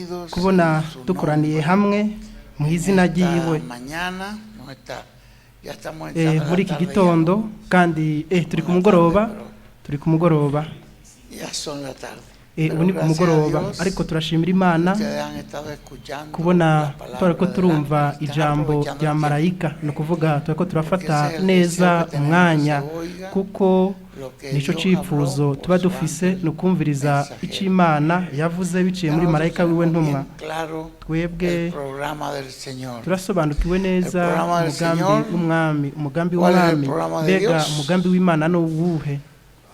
Reunidos Kubona en su dukoraniye nombre hamwe mu izina esta ryiwe mañana, no está, ya estamos entrando a la muri iki tarde ya, gitondo ¿no? kandi turi ku Buena mugoroba, tarde, pero turi ku mugoroba. ya son la tarde. Pero Ubu ni ku gracias a mugoroba, Dios, ariko turashimira Imana ustedes han estado escuchando kubona la palabra twariko del turumva ángel, están ijambo aprovechando rya el tiempo. marayika, ni ukuvuga turiko turafata Porque ese es el neza deseo que tenemos, umwanya, que se oiga kuko lo que nico Dios cifuzo habló por tuba su dufise, ángel ni ukumviriza mensajero. ico Imana yavuze biciye Ya muri nosotros marayika wiwe tenemos ntumwa. bien claro Twebwe el programa del Señor. turasobanukiwe neza El programa del umugambi Señor. w'umwami, umugambi ¿Cuál es el w'umwami. programa de Mbega Dios? umugambi w'Imana ni uwuhe?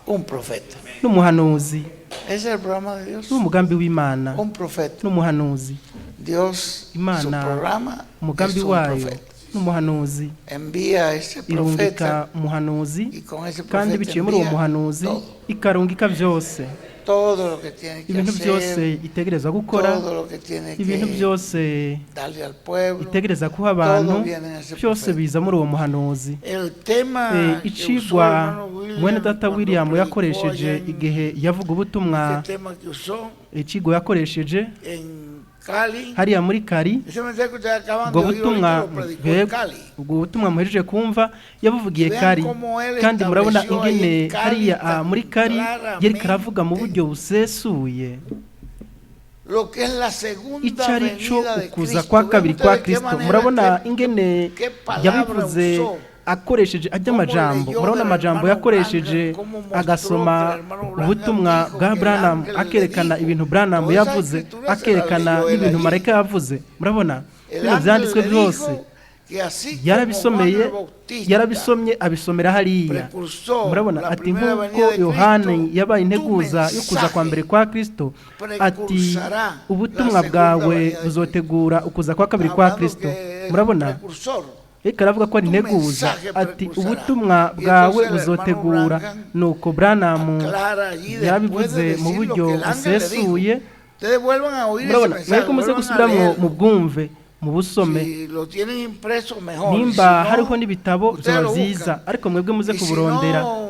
Un profeta. N'umuhanuzi. Ese es el programa de Dios. N'umugambi w'Imana. Un profeta. N'umuhanuzi. Dios, su Imana, programa umugambi es un wayo profeta. N'umuhanuzi. Envía a ese Irungika profeta umuhanuzi, y con ese kandi profeta biciye muri uwo envía muhanuzi todo. ikarungika byose. Todo lo que tiene que Ibintu byose hacer, itegerezwa gukora, todo lo que tiene ibintu que byose darle al pueblo, itegereza kuha abantu, todo viene en ese byose profeta. biza muri uwo muhanuzi. El tema que usó el Icigwa hermano William mwene data cuando William predicó yakoresheje allá en igihe yavuga ubutumwa, ese tema que usó icigwa yakoresheje en Cali, hariya muri Kari, ese mensaje que ustedes acaban de ubwo oír butumwa ahorita lo predicó en Cali. ubwo butumwa muhejeje kumva yabuvugiye Vean Kari, cómo él kandi murabona estableció ahí ingene en Cali hariya tan muri Kari yariko aravuga mu claramente buryo busesuye lo que es la segunda ico ari co venida de ukuza Cristo. kwa Vean kabiri kwa ustedes qué Kristo. manera, Murabona qué, ingene qué palabra yabivuze usó. akoresheje ajya Cómo amajambo. leyó Murabona del amajambo hermano yakoresheje, Branham, cómo mostró agasoma que el hermano Branham ubutumwa dijo bwa que el Branham, ángel le akerekana dijo. ibintu Branham Toda esa yavuze, escritura se la akerekana leyó él n'ibintu allí. marayika yavuze. Murabona El bino ángel vyanditswe le byose dijo que así como Juan yarabisomeye, el Bautista yarabisomye abisomera hariya. precursó Murabona la ati primera nk'uko venida de Yohani Cristo, yabaye tu integuza yo kuza kwa mbere mensaje kwa Kristo, ati precursará la ubutumwa segunda bwawe venida de Cristo. buzotegura ukuza kwa kabiri Está kwa hablando Kristo. que es un Murabona precursor. reka aravuga ko ari Tu integuza, mensaje ati precursará. ubutumwa Y bwawe entonces el hermano buzotegura. Branham Nuko Branham aclara allí después de yarabivuze mu decir lo buryo que el ángel le dijo. busesuye. Ustedes vuelvan a oír ese Murabona mensaje, mwereko muze vuelvan a gusubiramwo leerlo. mu bwumve, mu busome. Si lo tienen impreso, mejor. Y si Nimba hariho no, n'ibitabo ustedes vyoba lo vyiza, buscan. ariko mwebwe muze Y si kuburondera. no,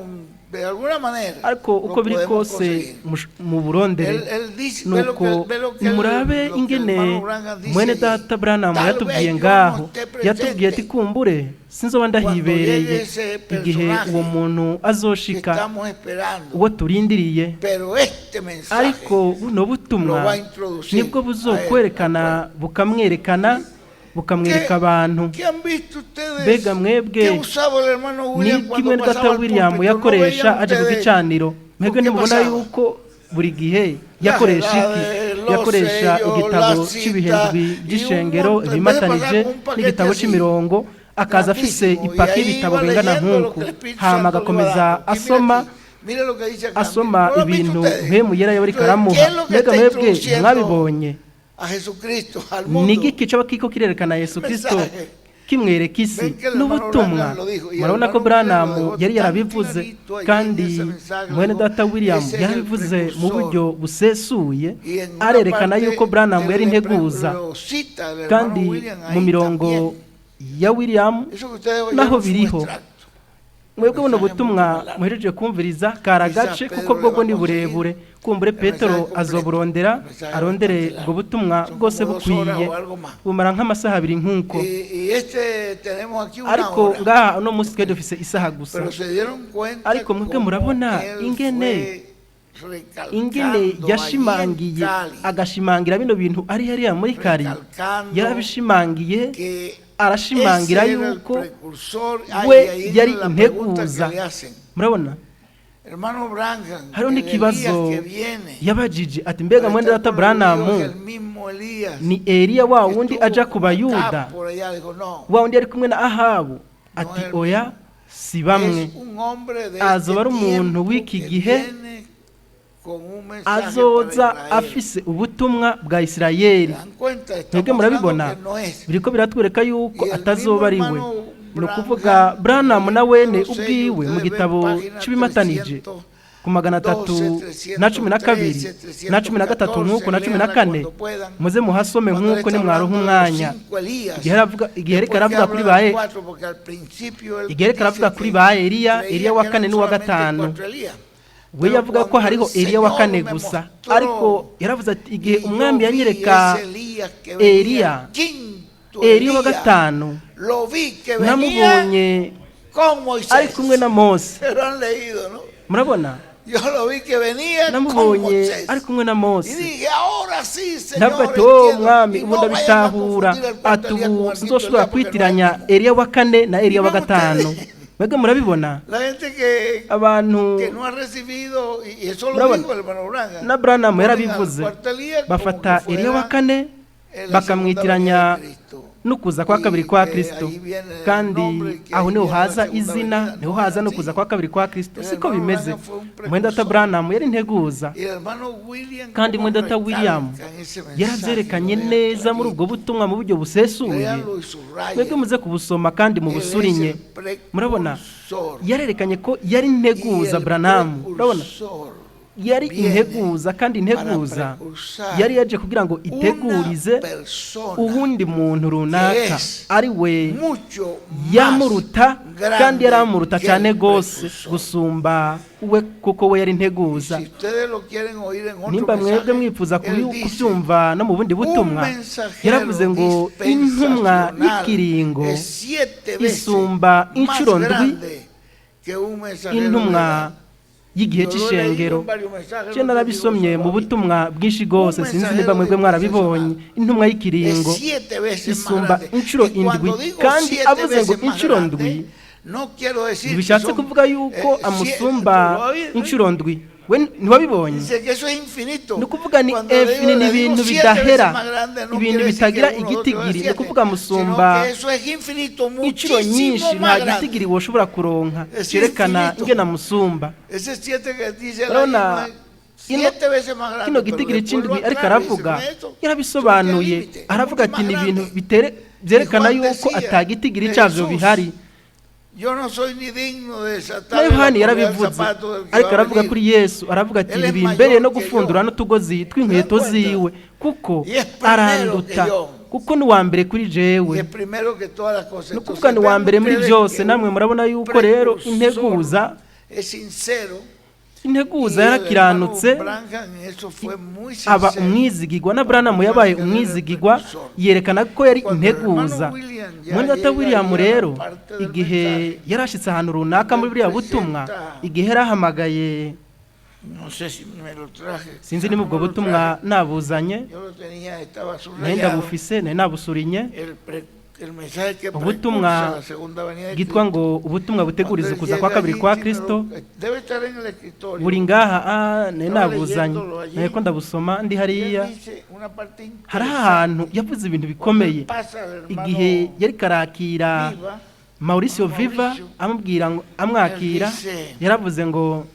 de alguna manera, Ariko lo uko biri podemos kose conseguir. muburondere. Él dice, ve lo Nuko que, ve lo que, el, nimurabe lo que el ingene hermano Branham dice mwene allí. data Branham Tal vez yatubwiye yo no ngaho, esté yatubwiye ati presente kumbure sinzoba cuando ndahibereye llegue ese igihe uwo personaje muntu que azoshika, estamos esperando. uwo turindiriye, Pero este mensaje ariko buno lo butumwa va a introducir nibwo a él, al buzokwerekana, pueblo. bukamwerekana, bukamwereka ¿Qué, abantu. qué han visto ustedes? Mbega mwebwe ¿Qué usaba el hermano William ni cuando kimwe data pasaba al William púlpito? ¿No yakoresha veían aje ku ustedes gicaniro? con Mwebwe qué ntimubona pasaba? yuko buri gihe Las yakoresha iki? edades, los Yakoresha sellos, igitabo las c'ibihindwi citas y un by'ishengero montón. En vez de pasar bimatanije con un paquete n'igitabo así, c'imirongo, akaza afise grandísimo, y ipaki ahí y'ibitabo iba bingana leyendo lo nk'uku, que el Espíritu hama Santo le iba agakomeza dando. Aquí, mira asoma aquí, mira lo que dice acá. asoma ¿No lo han visto ibintu ustedes? mpemu yera yariko Entonces, aramuha. ¿qué es lo que Mbega está mwebwe introduciendo mwabibonye? a Jesucristo al Ni mundo? igiki coba kiriko kirerekana Yesu El Kristo mensaje. kimwereka isi? Ven que el hermano N'ubutumwa. Branham lo dijo, y el Murabona ko hermano William lo Branham dejó yari tan yarabivuze, clarito allí en kandi ese mensaje, lo mwene dijo, data William ese es el yarabivuze mu precursor. buryo busesuye, Y en una arerekana parte yuko Branham él yari le integuza, lo cita el hermano kandi William mu ahí mirongo también. ya William Eso que ustedes naho oyeron fue un biriho. extracto. Mwebwe buno Mensaje mucho butumwa más largo. muhejeje kumviriza kari Quizás agace, kuko Pedro le bwo va a ni conseguir burebure. Kumbure el mensaje Petero completo. azoburondera, El mensaje es arondere bastante ubwo largo. butumwa Son bwose como 2 horas bukwiye, o algo más. bumara nk'amasaha abiri nk'uko. Y este tenemos aquí una Ariko hora. ngaha uno munsi twari dufise isaha gusa. Pero se dieron cuenta Ariko mwebwe cómo murabona él ingene fue ingene recalcando allí en yashimangiye, Cali, agashimangira bino bintu ari hariya muri Kari, recalcando yarabishimangiye, que arashimangira ese era el yuko precursor. Ah, we y ahí yari viene la pregunta que integuza. le hacen. Murabona Hermano Branham, hariho el n'ikibazo Elías que viene, yabajije ati mbega para mwene estar data con los Branham, judíos, el mismo Elías ni Eliya wa que wundi estuvo aja ku con Bayuda, Acab por allá, dijo, no, wa wundi yari kumwe na Ahabu? no Ati es el oya, mismo. si bamwe, Es un hombre de azoba este ari umuntu tiempo w'iki que gihe viene con un mensaje para azoza Israel. afise ubutumwa bwa Isirayeli. ¿Se dan cuenta? Mwebwe Está mostrando murabibona, que no es. biriko biratwereka yuko Y el mismo atazoba ari we. hermano Ni ukuvuga Branham, en Branham el na wene libro sello, ubwiwe mu ustedes ven gitabo página c'ibimatanije ku magana atatu 312, na cumi na kabiri 313, na 13 nk'uko na cumi na 314, kane, léanla cuando puedan. muze muhasome Cuando él nk'uko está nimwaronka hablando de los umwanya. cinco Elías, Igihe aravuga, igihe ariko después que aravuga habla kuri de ba los cuatro, porque al principio él igihe ariko dice aravuga kuri que ba Eliya, creía Eliya que wa kane eran n'uwa solamente gatanu, cuatro Elías. We Pero yavuga ko cuando hariho el Eliya wa Señor kane me gusa, mostró ariko yaravuze ati igihe y yo umwami vi yanyereka ese Elías que venía, Eliya, quinto Eliya wa Elías, gatanu, lo vi que venía namubonye con Moisés. ari kumwe na Mose. Se lo han leído, ¿no? Murabona, Yo lo vi que venía con namubonye Moisés. ari kumwe na Y Mose. dije, ahora sí, Señor, Ndavuga ati oh entiendo. mwami, Y ubu no vayan a ndabitahura, confundir el cuarto ati Elías ubu con el quinto sinzoshobora Elías porque no es kwitiranya el mismo. Eliya wa kane na Eliya wa Niba gatanu. ustedes- Mwebwe murabibona, La gente que, abantu que no ha recibido, y eso lo Murabona, dijo el hermano Branham, na Branham ponen al yarabivuze, cuarto Elías como bafata que Eliya wa fuera kane la segunda venida bakamwitiranya de Cristo. n'ukuza kwa Y kabiri kwa que Kristo, ahí viene el kandi nombre, que aho ahí niho viene la haza segunda izina, venida. niho No haza es n'ukuza así. kwa kabiri kwa Kristo. El Siko hermano bimeze. Branham fue un Mwene data precursor. Branham yari integuza, Y el hermano William, kandi cómo mwene data William recalca en ese mensaje, yaravyerekanye lo deja neza muri ubwo clarito. butumwa mu buryo busesuye. Léanlo y subrayen. Mwebwe muze kubusoma kandi Él es mubusurinye. el Murabona, precursor. yarerekanye ko yari Y integuza el Branham. Murabona, precursor yari viene integuza, kandi integuza para precursar yari yaje kugira ngo una itegurize persona uwundi muntu runaka que es ari we mucho más yamuruta, grande kandi yaramuruta que cyane el gose precursor. gusumba we, kuko we yari integuza. Si ustedes lo quieren oír en otro Nimba mwebwe mensaje, mwifuza él dice, kubyumva no mu bundi un butumwa, mensajero yaravuze ngo intumwa dispensacional y'ikiringo es siete veces isumba más inshuro ndwi grande que un mensajero de intumwa edad. y'igihe Yo lo he leído c'ishengero. en varios mensajes, Je no te digo narabisomye solo mu a mí. butumwa bwinshi rwose, Un sinzi nimba mensajero mwebwe mwarabibonye. dispensacional Intumwa y'ikiringo es siete veces más isumba grande. inshuro Y cuando indwi, digo kandi siete avuze ngo veces más inshuro grande, ndwi no quiero decir que ntibishatse son, kuvuga yuko amusumba ¿lo habéis inshuro ndwi. We ntiwabibonye? Dice que eso es infinito. Ni ukuvuga ni Cuando le digo, infini, ni le digo ibintu siete veces bidahera, más grande, no ibintu quiere decir que bitagira uno, dos, tres, igitigiri. Ni siete, ukuvuga sino musumba que eso es infinito, inshuro muchísimo nyinshi, nta más grande. gitigiri woshobora kuronka Es cyerekana infinito. ingene musumba. Ese siete que dice él ahí Urabona, no es siete veces más grande, kino pero gitigiri después lo c'indwi ariko aclara y dice, aravuga, no es eso, eso no tiene yarabisobanuye, límite, es aravuga mucho ati más ni ibintu grande. byerekana Y Juan yuko decía, atagitigiri de cyavyo Jesús, bihari. Yo no soy ni digno de Na desatar la Yohani correa del yarabivuze, zapato del que ariko va a aravuga venir. kuri Yesu, aravuga ati Él es ntibimbereye mayor no que yo. gufundura n'utugozi tw'inkweto cuenta? ziwe, kuko Y es primero aranduta, que yo. kuko ni uwa mbere kuri Y jewe. es primero que todas las cosas. Ni ukuvuga Entonces, ni uwa ven mbere muri ustedes byose. que Namwe un murabona yuko rero precursor integuza, es sincero. integuza Y el yarakiranutse, hermano Branham en eso fue muy aba sincero. umwizigigwa. Na Branham yabaye umwizigigwa, yerekana ko yari Cuando el hermano integuza. William ya Mwene data llega William ahí a la rero, parte del igihe mensaje, yarashitse ahantu runaka muri buriya butumwa, igihe yarahamagaye, no sé si me lo traje, sinzi quizás niba no ubwo me lo butumwa traje. nabuzanye, Yo lo tenía, estaba nari subrayado. ndabufise, nari nabusurinye, El mensaje que ubutumwa precursa la segunda venida de bwitwa Cristo. ngo ubutumwa Cuando buteguriza él ukuza kwa llega kabiri allí, kwa tiene Kristo, debe estar en el escritorio. buri ngaha, nari Estaba nabuzanye, leyéndolo allí. nariko ndabusoma ndi Y él hariya. dice una parte Hari interesante. ahantu yavuze ibintu Cuando él bikomeye pasa al hermano igihe yariko arakira Viva, Mauricio Viva, Mauricio, amubwira ngo amwakira, él dice, yaravuze ngo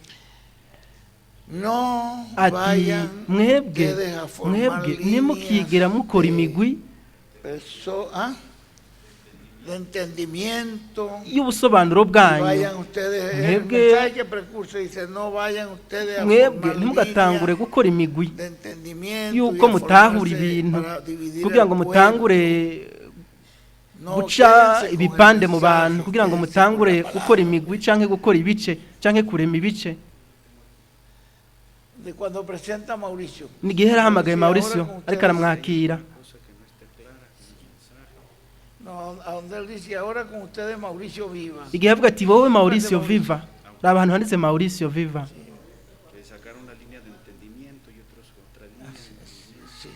no ati vayan mwebwe, ustedes a formar mwebwe líneas ntimukigera mukora de imigwi de entendimiento. y'ubusobanuro bwanyu. Vayan ustedes, el Mwebwe, mensaje que precursa dice, no vayan ustedes a mwebwe formar ntimugatangure líneas gukora imigwi de entendimiento y y'uko a mutahura formarse ibintu para dividir kugira el ngo pueblo. mutangure No, guca quédense con el ibipande mu mensaje, bantu kugira ngo quédense con mutangure la palabra. gukora imigwi canke gukora ibice canke kurema ibice. De cuando presenta a Mauricio. Ni igihe yarahamagaye Dice, "Ahora Mauricio con ustedes", ariko aramwakira, No, a donde él dice, ahora con ustedes Mauricio Viva. igihe avuga ati wowe Mauricio Viva, raba ahantu handitse Mauricio Viva. Que sacaron una línea de entendimiento y otros otra línea. Sí.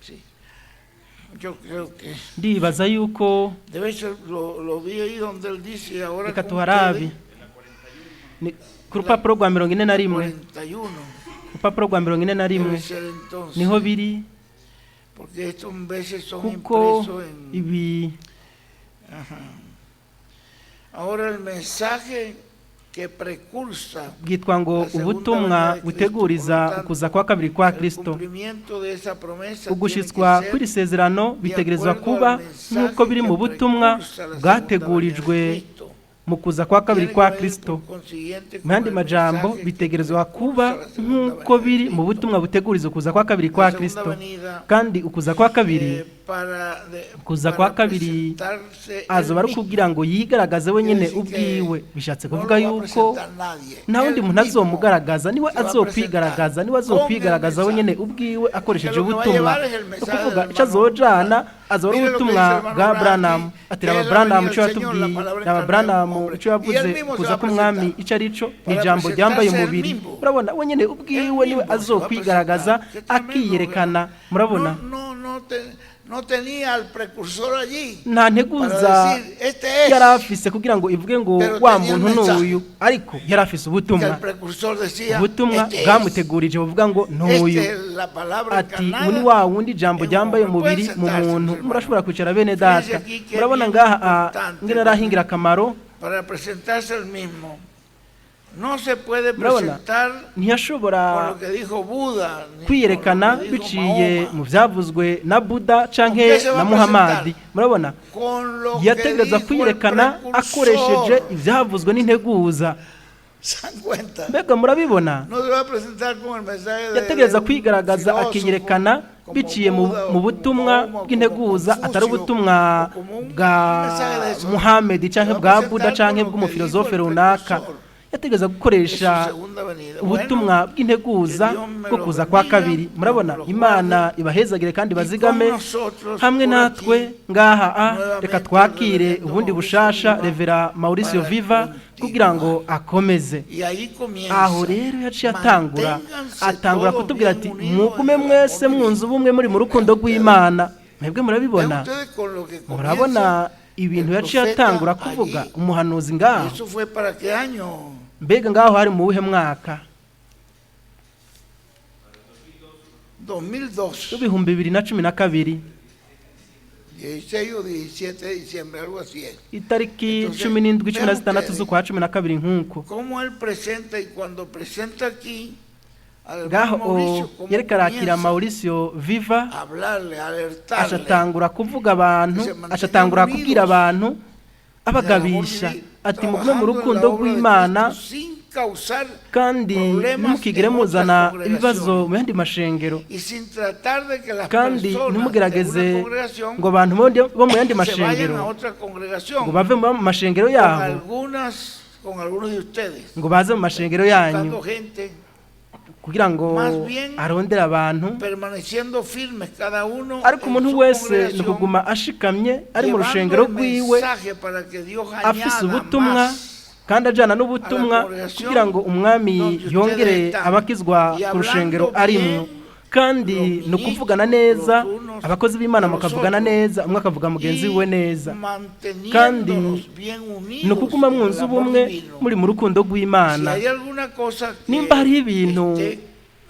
Sí. Yo creo que Ndibaza yuko debe ser, lo vi ahí donde él dice, ahora reka con tuharabe ustedes, Ni ku rupapuro rwa 41, 41. urupapuro rwa 41 Debe ser entonces, niho biri, porque estos veces son kuko impresos en... ibi Ajá. Ahora el mensaje que precursa bwitwa ngo la segunda ubutumwa venida de Cristo, buteguriza por lo tanto, ukuza kwa kabiri kwa el Kristo. cumplimiento de esa promesa tiene que Ugushitswa ser kw'iri sezerano de bitegerezwa acuerdo kuba al mensaje nk'uko biri que mu butumwa precursa la segunda venida de bwategurijwe Cristo. Mu kuza kwa kabiri Tiene kwa que venir Kristo. por consiguiente Mu con yandi el majambo, mensaje que bitegerezwa kuba precursa la segunda nk'uko venida de biri mu Cristo. butumwa buteguriza ukuza kwa kabiri La kwa segunda Kristo. venida, Kandi ukuza kwa kabiri, para, ukuza kwa para kabiri presentarse él azoba ari mismo. ukugira ngo yigaragaze wenyine Quiere decir que ubwiwe. Bishatse no kuvuga lo va a yuko presentar nadie. nta wundi Él muntu mismo azomugaragaza, niwe se va a azokwigaragaza, presentar niwe con el azokwigaragaza wenyine mensaje. ubwiwe akoresheje Que lo que va a ubutumwa. llevar es el Ni mensaje del ukuvuga icyo hermano azojana Branham. azoba ari Mire lo que ubutumwa dice el hermano bwa Branham Branham. aquí, Ati que raba es la Branham venida icyo del Señor, la yatubwiye, palabra raba encarnada en un Branham hombre. icyo Y él yavuze, mismo se kuza va a k'umwami presentar icyo ari cyo, ni para ijambo ryambaye presentarse él umubiri. mismo. Murabona, wenyine Él ubwiwe niwe mismo se va a azokwigaragaza presentar. Qué tremendo, akiyerekana. hermano. Murabona, No, no, no, no tenía al precursor allí nta para nteguza decir, este yari es. afise kugira ngo ivuge ngo Pero wa tenía el muntu mensaje. n'uyu, ariko yari afise Que ubutumwa, el precursor decía, ubutumwa este es. bwamutegurije buvuga ngo n'uyu. Esta es la palabra Ati ubu ni encarnada wa wundi ijambo en un ryambaye hombre. umubiri Pueden mu sentarse, muntu. mis hermanos. Murashobora kwicara, bene Fíjense data. aquí que es Murabona bien ngaha importante ngene ari ingirakamaro. para presentarse el mismo. No se puede Murabona, presentar ntiyashobora con lo que dijo Buda, ni con kwiyerekana lo que dijo biciye Mahoma, mu byavuzwe na Buda canke ¿Con qué se va na a Muhamadi. presentar? Murabona, Con lo que yategereza dijo el kwiyerekana akoresheje precursor. ibyavuzwe n'integuza. ¿Se dan cuenta? Mbega murabibona? No se va a presentar con el mensaje de Yategereza un kwigaragaza filósofo akiyerekana como biciye mu Buda o mu como butumwa Mahoma o como bw'integuza, atari Confucio ubutumwa o como un bwa mensaje de eso. Muhamedi Se canke va a bwa presentar Buda con canke lo que dijo bw'umufilozofe el runaka. precursor Yategereza de su gukoresha segunda venida. ubutumwa Bueno, bw'integuza que Dios me bwo los kuza kwa bendiga, kabiri. Dios Murabona, me los Imana guarde. ibahezagire kandi Y con bazigame nosotros hamwe por natwe aquí, ngaha a reka nuevamente el twakire reverendo ubundi Mauricio bushasha Viva Revera Mauricio para Viva kugira ngo akomeze. Y ahí comienza. Aho rero yaciye atangura, Manténganse atangura todos kutubwira bien ati unidos mugume en el mwese amor mwunze divino. ubumwe muri mu rukundo rw'Imana. Mwebwe Vean murabibona, ustedes con lo que murabona comienza ibintu el yaciye profeta atangura kuvuga allí. umuhanuzi ngaho. ¿Eso fue para qué año? Mbega ngaho hari mu wuhe mwaka? 2002, 2012, 16 o 17 de diciembre, algo así es. itariki Entonces, 17, cumi na vean zitandatu ustedes z'ukwa 12 nk'uko. cómo él presenta y cuando presenta aquí al hermano Ngaho Mauricio, cómo yariko arakira comienza Mauricio Viva, a hablarle, a alertarle acatangura kuvuga abantu, que se mantengan acatangura kubwira unidos abantu en el amor abagabisha divino, ati mugume mu trabajando en rukundo la obra de rw'Imana, Cristo sin causar kandi problemas ntimukigere en otras muzana ibibazo congregaciones mu yandi mashengero, y sin tratar de que las kandi personas de una ntimugerageze congregación ngo abantu bo mu yandi se vayan a mashengero otra congregación ngo bave mu mashengero con yabo algunas con algunos de ustedes ngo baze mu mashengero yanyu buscando gente, kugira ngo Más bien, arondere abantu. permaneciendo firmes cada uno Ariko en umuntu su wese ni congregación, ukuguma ashikamye ari mu llevando rushengero el rwiwe, mensaje para que Dios afise añada ubutumwa más kandi ajana n'ubutumwa a la congregación kugira ngo umwami donde ustedes yongere están. abakizwa Y ku rushengero hablando arimwo. bien Kandi los ni ukuvugana neza, ministros, los unos abakozi b'Imana a los mukavugana otros. neza, umwe akavuga mugenzi y wiwe neza. Kandi manteniéndonos bien ni unidos ukuguma en el mwunze amor ubumwe divino. muri mu rukundo Si rw'Imana. hay alguna cosa que Nimba hariho ibintu,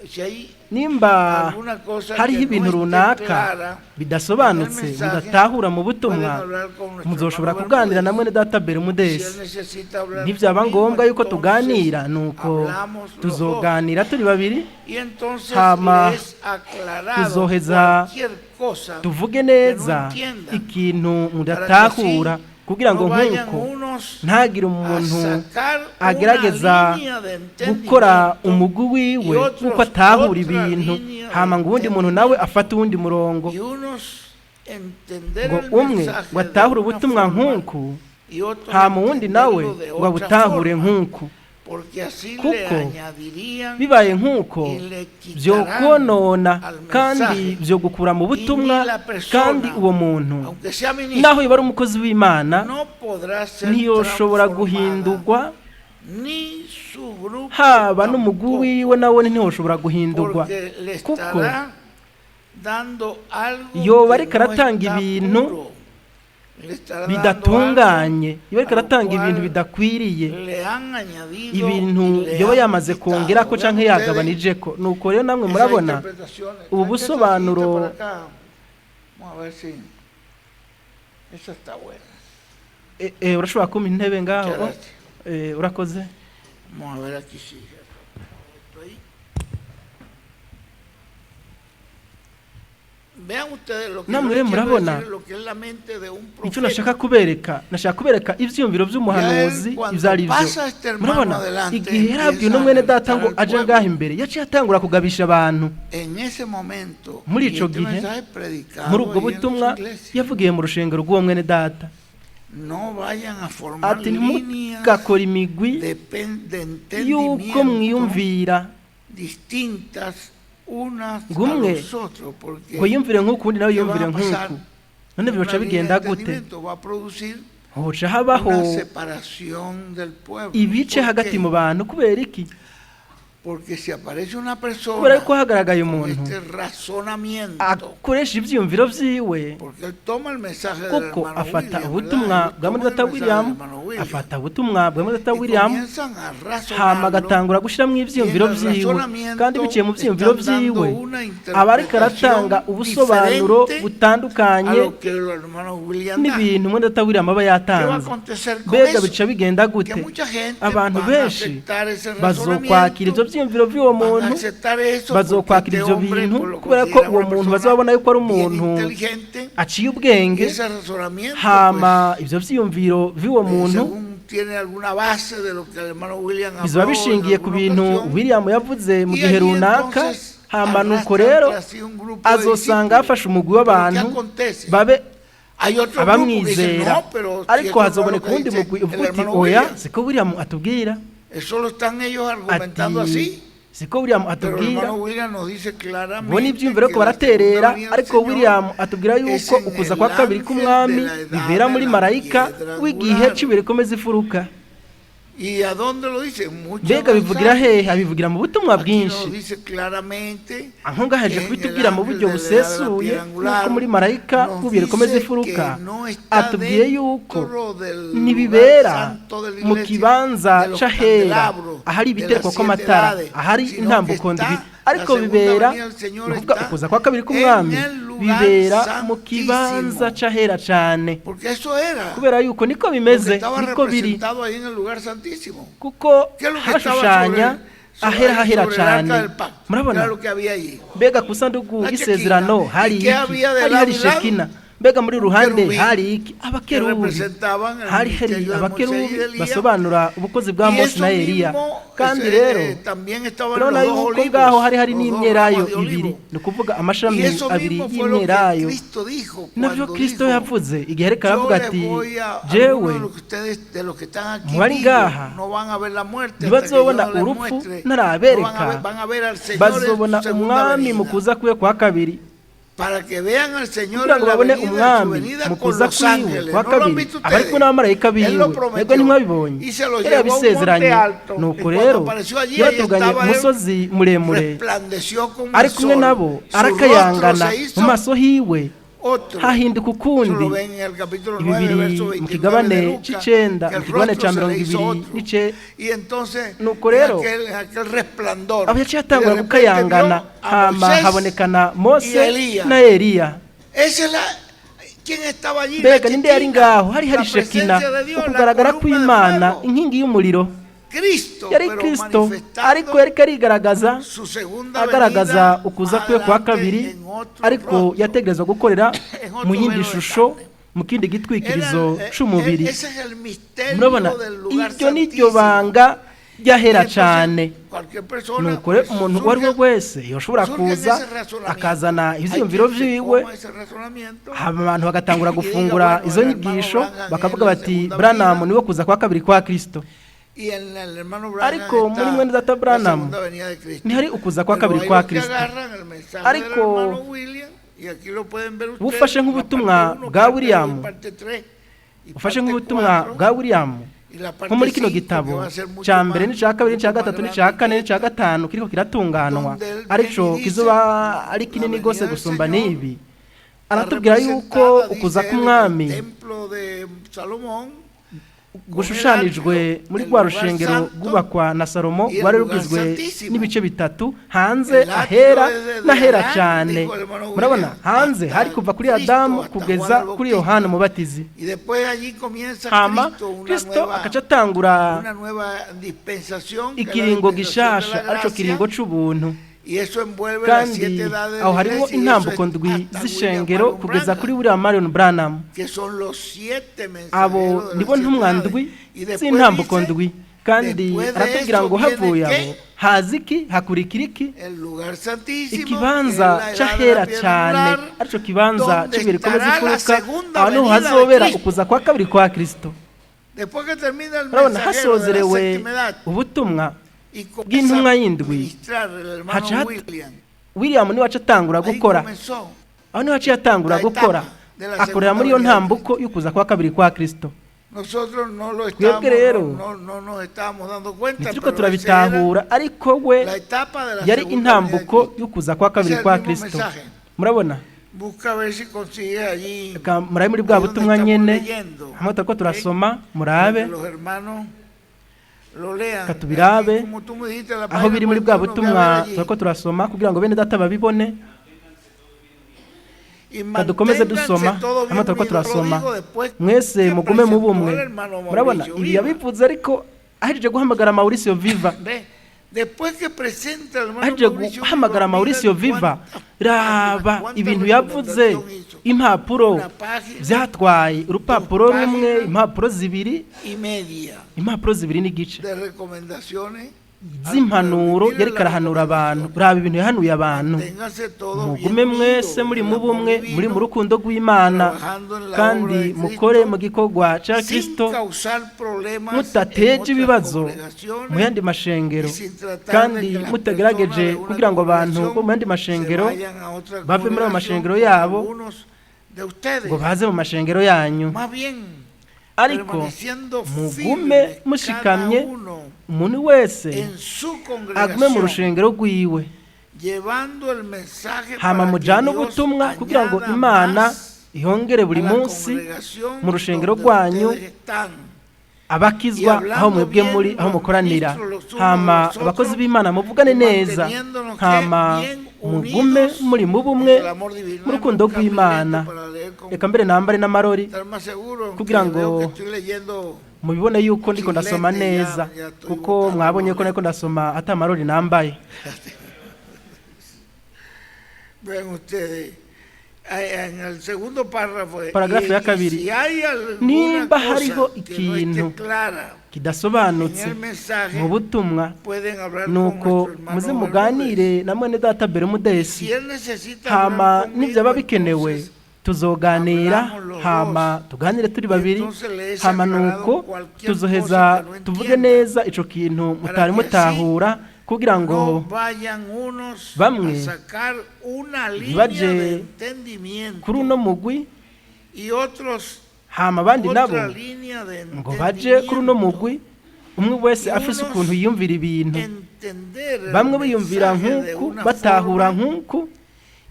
si hay nimba alguna cosa hariho que no ibintu esté runaka clara bidasobanutse en el mensaje, mudatahura mu butumwa, pueden hablar con nuestro muzoshobora hermano kuganira na Bermúdez. mwene data Si Bermudez. él necesita hablar Ntibyaba conmigo, ngombwa yuko entonces tuganira, nuko hablamos los dos. tuzoganira turi babiri, Y entonces hama le es aclarado tuzoheza cualquier cosa tuvuge neza que no entiendan, ikintu para que mudatahura, así kugira ngo no vayan nk'uko unos ntagire a umuntu sacar una agerageza línea de gukora entendimiento umugwi wiwe y otros nk'uko atahura otra ibintu, línea de hama ngo uwundi muntu nawe afate uwundi murongo, y unos entender ngo el umwe mensaje ngo de atahure una ubutumwa forma nk'uku, y otros hama uwundi nawe entenderlo de ngo otra abutahure forma, nk'uku. porque así le Kuko añadirían bibaye nk'uko y le quitarán byokonona al kandi mensaje. byogukura mu Y butumwa, ni la persona, kandi uwo muntu aunque sea ministro, naho yoba ari umukozi w'Imana no podrá ser ntiyoshobora transformada, guhindurwa, ni su grupo haba n'umugwi tampoco, wiwe nawe ntiwoshobora guhindurwa, porque le kuko estará dando algo yoba que ariko no aratanga está ibintu puro. Le estará dando bidatunganye, yoba ariko algo aratanga al ibintu cual bidakwiriye, le han añadido ibintu y le yoba han yamaze quitado. kongerako Vean canke ustedes yagabanijeko. Nuko rero namwe esa murabona interpretación. ubu Tráete esa sillita busobanuro. para acá. Vamos a ver si esa está buena. Urashobora kumpa intebe ngaho? Muchas gracias. Urakoze. Vamos a ver aquí si esto ahí. Vean ustedes lo que Namwe yo rero les quiero murabona decir es lo que es la mente de un icyo profeta. nashaka kubereka, nashaka kubereka ivyiyumviro vy'umuhanuzi Ya él, cuando ivyo ari vyo. pasa este hermano Murabona adelante, igihe yarabwiye empieza uno a mwene data ngo alertar al aje pueblo. ngaha imbere, yaciye atangura kugabisha abantu. En ese momento, Muri y ico este gihe, mensaje predicado muri ubwo ahí en su butumwa iglesia, yavugiye mu rushengero rw'uwo mwene data, no vayan a formar ati líneas ntimugakore imigwi de y'uko entendimiento mwiyumvira, distintas unas a ngo umwe los otros, porque ngo yiyumvire nk'uku undi nawe ¿qué va yiyumvire a pasar? nk'uku. None Una bica línea de bigenda gute? entendimiento va a producir Hoca habaho una separación del pueblo. ibice ¿Por hagati qué? mu bantu. Kubera iki? Porque si aparece una Kubera persona yuko hagaragaye con umuntu este razonamiento, akoresha ivyiyumviro vyiwe, porque él toma el mensaje del kuko hermano afata William, ¿verdad? ubutumwa Ellos bwa toman mwene el data mensaje del William, hermano William afata ubutumwa bwa mwene data y William, comienzan a hama razonarlo, agatangura gushiramwo ivyiyumviro y en el vyiwe, razonamiento kandi biciye mu vyiyumviro están dando vyiwe una aba ariko aratanga interpretación ubusobanuro diferente a butandukanye lo que el hermano William da. n'ibintu mwene data William aba ¿Qué va a yatanze. acontecer con Mbega eso? bica bigenda Que gute? mucha gente Abantu van a benshi aceptar ese bazokwakira ivyo razonamiento, vyiyumviro vy'uwo van a muntu, aceptar eso porque bazokwakira este ivyo hombre bintu pues, lo kubera ko considera uwo una muntu persona bazabona yuko ari bien umuntu inteligente, aciye y ubwenge. ese razonamiento Hama ivyo vyiyumviro vy'uwo pues, muntu según tiene alguna base de lo que el hermano William bizoba habló en bishingiye ku alguna bintu ocasión, William yavuze mu y gihe allí runaka. entonces Hama nuko arrastran rero tras sí un grupo de azosanga discípulos. hafashe umugwi Pero ¿qué w'abantu acontece? babe Hay otro grupo que dice, abamwizera, no, pero si ariko esto no es lo hazoboneka que uwundi dice mugwi el uvuga uti hermano oya, William. siko William atubwira. Eso lo están ellos argumentando Ati así. siko William Pero el atubwira. hermano William nos dice Bo claramente n'ivyiyumviro que ko la segunda baraterera, venida del ariko Señor William atubwira es yuko en ukuza el kwa kabiri ángel de k'umwami la edad bibera de muri la marayika piedra w'igihe angular. c'ibuye rikomeza ifuruka. ¿Y a dónde lo dice? En muchos Mbega bivugira mensajes. hehe? Abivugira mu butumwa Aquí bwinshi. nos dice claramente Aho ngaho aje que en el kubitubwira mu ángel buryo de la edad de la busesuye, piedra angular nk'uko muri marayika nos w'ibuye rikomeza dice ifuruka que no está atubwiye yuko dentro del lugar ntibibera santo de la mu iglesia, kibanza de los c'ahera candelabros, ahari de las ibitereko siete kw'amatara, edades, ahari sino que intambuko ndwi, está la ariko segunda bibera, venida del Señor ni ukuvuga está ukuza kwa kabiri en k'umwami el lugar bibera mu kibanza santísimo. c'ahera cane, Porque eso era kubera yuko niko lo que bimeze, estaba niko biri, representado ahí en el lugar santísimo. kuko ¿Qué es lo que estaba sobre hashushanya el, sobre, ahera ahí, hahera sobre el arca cane. del pacto? ¿Qué era Murabona lo que había allí? mbega ku isanduku La y'isezerano Shekinah. hari ¿Y iki? qué había de Hari lado hari y lado? Shekina. Mbega muri Un ruhande querubín hari iki? que Abakerubi. representaban el Hari hari ministerio de Moisés y abakerubi de Elías. basobanura ubukozi bwa Y Mose eso na Eliya. mismo Kandi rero también estaban turabona los dos yuko olivos, ngaho hari hari los dos n'imyelayo ramas de ibiri, olivo. ni ukuvuga Y amashami eso abiri mismo fue lo que y'imyelayo. Cristo dijo Navyo cuando Kristo dijo, yavuze igihe ariko yo aravuga les ati voy a, jewe algunos de los que ustedes, de los que están aquí mu bari vivos, ngaha no van a ver la muerte hasta que yo ntibazobona no les urupfu muestre, no van a ntarabereka, ver, van a ver al Señor en su bazobona segunda umwami mu venida. kuza kwiwe kwa kabiri, Para que vean al Señor kugira en ngo la babone venida, en su umwami venida mu con kuza los kwiwe ángeles. kwa ¿No lo han kabiri visto abari kumwe ustedes? n'abamarayika Él biwe. lo Mwebwe prometió ntimwabibonye? y se lo Yari llevó a un monte yabisezeranye. alto. Y Nuko cuando rero apareció allí, ahí yabatuganye estaba él, umusozi muremure, resplandeció como ari el kumwe sol. nabo, Su rostro arakayangana, se mu hizo maso hiwe otro. hahinduka Eso lo ukundi. ven en el capítulo Ibi 9, biri verso mu 29 kigabane de Lucas, c'icenda, que mu el kigabane rostro ca se mirongo le hizo ibiri otro. n'ice. Y entonces, Nuko en rero aquel resplandor, aho y yaciye de atangura repente gukayangana, vio a hama Moisés habonekana y Mose Elías. na Eliya. Esa es la, ¿quién estaba allí? La Mbega ninde yari Shekinah, ngaho? Hari hari la Shekina, presencia de Dios, la ukugaragara columna de kw'Imana, fuego. inkingi y'umuriro. Cristo, Yari pero Kristo, manifestando ariko yariko arigaragaza, su segunda agaragaza venida ukuza más kwe kwa adelante kabiri, en otro ariko rostro. yategerezwa gukorera En otro mu yindi velo de shusho, carne. mu kindi gitwikirizo Era, c'umubiri. ese es el misterio Murabona del lugar iryo ni ryo santísimo. banga ryahera Entonces, cane. cualquier persona, Nuko rero pues, umuntu uwo ari we surge, wese yoshobora surge en kuza ese razonamiento. akazana Hay ivyiyumviro quien se vyiwe, coma ese razonamiento hama abantu bagatangura y diga, gufungura bueno, izo el hermano nyigisho, Branham es bakavuga la bati segunda Branham venida niwe kuza kwa kabiri kwa Kristo. y en el hermano Branham Ariko muri está mwene data la Branham segunda venida de Cristo. ntihari ukuza kwa Pero kabiri hay kwa los que Kristo. agarran el mensaje del Ariko hermano William, y aquí lo pueden ver ustedes, bufashe la nk'ubutumwa parte 1, bwa parte 2 William, y parte 3 y ufashe parte nk'ubutumwa 4 bwa William y la nko parte muri kino 5 que gitabo va a ser mucho ca mbere más, n'ica kabiri mucho n'ica más gatatu n'ica grande kane que n'ica esta, gatanu kiriko kiratunganwa, donde él viene arico y dice, kizoba ari la kinini venida gose del gusumba Señor n'ibi. está Aratubwira yuko representada, ukuza dice él, en el k'umwami templo de Salomón, con el gushushanijwe atrio, muri el rwa lugar rushengero santo rwubakwa na Salomo y el rwari lugar rugizwe santísimo. n'ibice bitatu, hanze El atrio ahera es desde n'ahera Adán, cane. dijo el hermano Murabona William, hanze hari hasta kuva kuri Cristo, Adamu hasta kugeza Juan el kuri Bautista. Yohana Umubatizi. Y después allí comienza Hama Cristo una Kristo nueva, akaca atangura una nueva dispensación, que es la ikiringo dispensación de gishasha, la arico gracia, kiringo c'ubuntu. Y eso envuelve las Kandi siete edades de aho la harimo iglesia, y eso intambuko es ndwi hasta William z'ishengero Marion kugeza Branham, kuri William Marion Branham. que son los siete Abo mensajeros de nibo las siete ntumwa edades. ndwi Y después z'intambuko dice, ndwi. Kandi después de aratubwira eso ngo viene havuye qué? abo haza iki, hakurikira iki? El lugar santísimo, Ikibanza que es la edad de la c'ahera piedra cane, angular, arico kibanza donde c'ibuye rikomeza estará la imfuruka, segunda aho niho venida de hazobera Cristo. ukuza kwa kabiri kwa Kristo. Después que termina el Urabona mensajero de la hasozerewe séptima edad ubutumwa y comienza bw'intumwa a y'indwi, ministrar el hermano haca William, William niwe aca atangura ahí gukora, comenzó aho niho aciye atangura la gukora, etapa de la akorera segunda muri iyo venida de ntambuko Cristo. y'ukuza kwa kabiri kwa Kristo. Nosotros no lo Twebwe estábamos, rero no nos estábamos dando cuenta, ntituriko pero esa era turabitahura, ariko we la etapa de la yari segunda venida de intambuko Cristo. y'ukuza kwa Ese kabiri es el kwa mismo Kristo. mensaje. Murabona? Busca a ver si consigues allí, Reka murabe muri bwa ahí donde butumwa estamos nyene, leyendo, hamwe turiko ¿ok? turasoma, Para murabe que los hermanos lo lean. Reka tubirabe Aquí, como tú me dijiste, la aho página biri muri bwa 41, voy a butumwa ver allí. turiko turasoma kugira ngo bene data babibone. Y Reka dukomeze manténganse dusoma todos bien hamwe turiko unidos. Lo turasoma, digo después mwese que mugume mu presentó bumwe. el hermano Murabona Mauricio ibi Viva. yabivuze ariko ahejeje guhamagara Mauricio Viva, Ve, después que presenta el hermano ahejeje Mauricio guhamagara Viva, Mauricio miren Viva, cuántas raba páginas, cuánta ibintu yavuze, recomendación hizo. impapuro Una página byatwaye urupapuro dos rumwe, páginas impapuro zibiri, y media impapuro zibiri n'igice de recomendaciones al z'impanuro permitirle yariko las arahanura abantu. recomendaciones. Raba ibintu yahanuye abantu: Manténganse todos bien mugume mwese unidos muri en el mu amor bumwe, muri mu divino, rukundo rw'Imana, trabajando en la obra kandi de mukore Cristo, mu gikorwa ca sin Kristo, causar problemas en mutateje otras ibibazo mu congregaciones yandi mashengero, y sin tratar de kandi que las mutagerageje personas de una kugira ngo abantu bo congregación mu yandi se mashengero vayan a otra bave muri ayo congregación mashengero como yabo algunos de ustedes. ngo baze mu mashengero yanyu. Más bien, Ariko permaneciendo mugume firmes cada mushikamye, uno umuntu wese en su agume mu congregación, rushengero rwiwe, llevando el mensaje hama para que mujane Dios ubutumwa kugira ngo añada Imana más ihongere buri a la munsi congregación mu rushengero donde rwanyu ustedes están. abakizwa, Y hablando aho mwebwe bien muri, aho los mukoranira. ministros los unos Hama de los abakozi otros, b'Imana muvugane y neza, manteniéndonos que hama bien mugume unidos muri mu bumwe, en el amor divino. mu rukundo Buscar mi rw'Imana. lente para leer con Reka mbere nambare n'amarori estar más seguro, aunque kugira veo ngo que estoy leyendo mubibone yuko ndiko sin ndasoma lente, ya, neza, ya estoy kuko botando mwabonye los ko nariko lentes. ndasoma ata marori nambaye. Vean ustedes, en el segundo párrafo, Paragrafu ya y kabiri: si hay alguna nimba cosa hariho que no esté ikintu clara en kidasobanutse el mensaje, mu butumwa, pueden hablar con nuko nuestro hermano muze Bermúdez. muganire na mwene data Bermudesi. Si él necesita Hama hablar conmigo, nibyaba bikenewe entonces tuzoganira, hablamos los hama dos. tuganire turi Y babiri, entonces le es hama aclarado nuko cualquier tuzoheza cosa que no tuvuge entienda, neza ico kintu para mutari que así mutahura, kugira ngo no vayan unos bamwe a sacar una línea ntibaje de entendimiento kuri uno mugwi, y otros hama abandi nabo otra línea de ngo baje kuri uno entendimiento, mugwi, umwe wese y afise unos ukuntu yiyumvira ibintu, entender el bamwe biyumvira mensaje de nk'uku, una batahura forma nk'uku,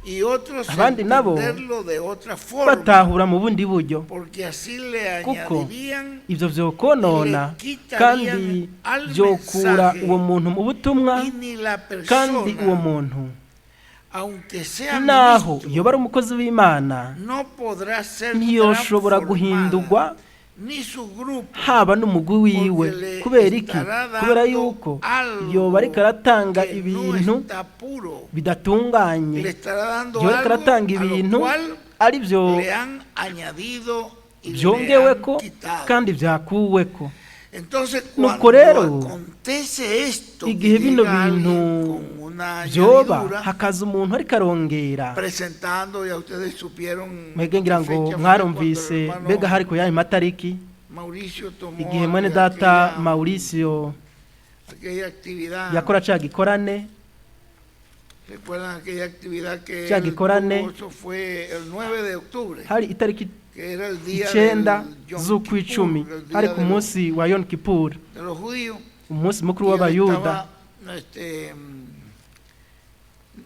y otros abandi nabo entenderlo de otra forma, batahura mu bundi buryo, porque así le kuko añadirían ivyo vyokonona kandi vyokura uwo muntu mu butumwa. y ni la Kandi uwo persona, muntu aunque sea naho ministro, yoba ari umukozi w'Imana, no podrá ser ntiyoshobora transformada, guhindurwa, ni su grupo, haba n'umugwi wiwe. porque le Kubera iki? estará Kubera dando yuko yoba ariko algo aratanga que no ibintu está puro, bidatunganye, le estará dando yoba ariko algo aratanga a lo ibintu cual ari byo le han añadido y le han byongeweko quitado. kandi byakuweko. Entonces, Nuko cuando rero acontece esto, que igihe bino llega alguien bintu con una vyoba, añadidura, hakaza umuntu ariko arongera, presentando, ya ustedes supieron mwebwe ngira qué ngo fecha fue cuando el mwarumvise hermano mbega hari ku yayo matariki Mauricio tomó igihe mwene data aquella, Mauricio aquella actividad. yakora ca gikorane. ¿Recuerdan aquella actividad que Ca él gikorane tuvo? Eso fue el 9 de octubre, hari itariki que era el día 9 del Yom z'ukwicumi, Kippur, el día hari ku de los, munsi wa Yom Kippur, de los judíos. umunsi mukuru Y él w'abayuda. estaba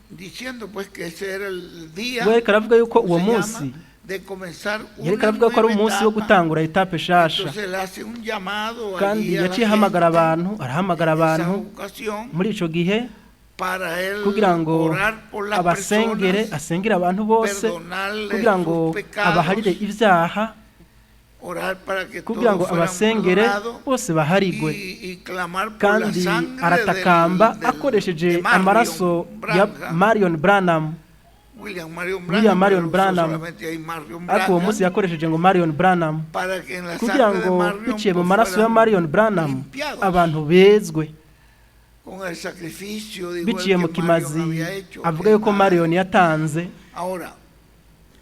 diciendo pues que ese era el día, We ariko aravuga yuko ¿cómo uwo se llama?, munsi, de comenzar yariko una aravuga ko ari nueva umunsi wo etapa. gutangura etape shasha. Entonces él hace un llamado Kandi allí a la yaciye ahamagara gente abantu, arahamagara en esa abantu ocasión muri ico gihe para él kugira ngo orar por las abasengere, personas, asengere abantu bose perdonarles kugira ngo sus pecados abaharire ibyaha, orar para que kugira ngo todos fueran abasengere perdonados bose baharigwe y clamar por la kandi sangre aratakamba akoresheje de Marion amaraso ya Branham, Marion Branham. William Marion William Branham, Marion pero usó Branham. solamente ahí Marion Ariko uwo Branham, munsi yakoresheje ngo Marion Branham para que en la kugira sangre de ngo Marion biciye mu pues, maraso ya fueran Marion Branham limpiados abantu bezwe con el sacrificio, digo, biciye el mu que Marion kimazi había hecho avuga en yuko la- Marion yatanze. Ahora,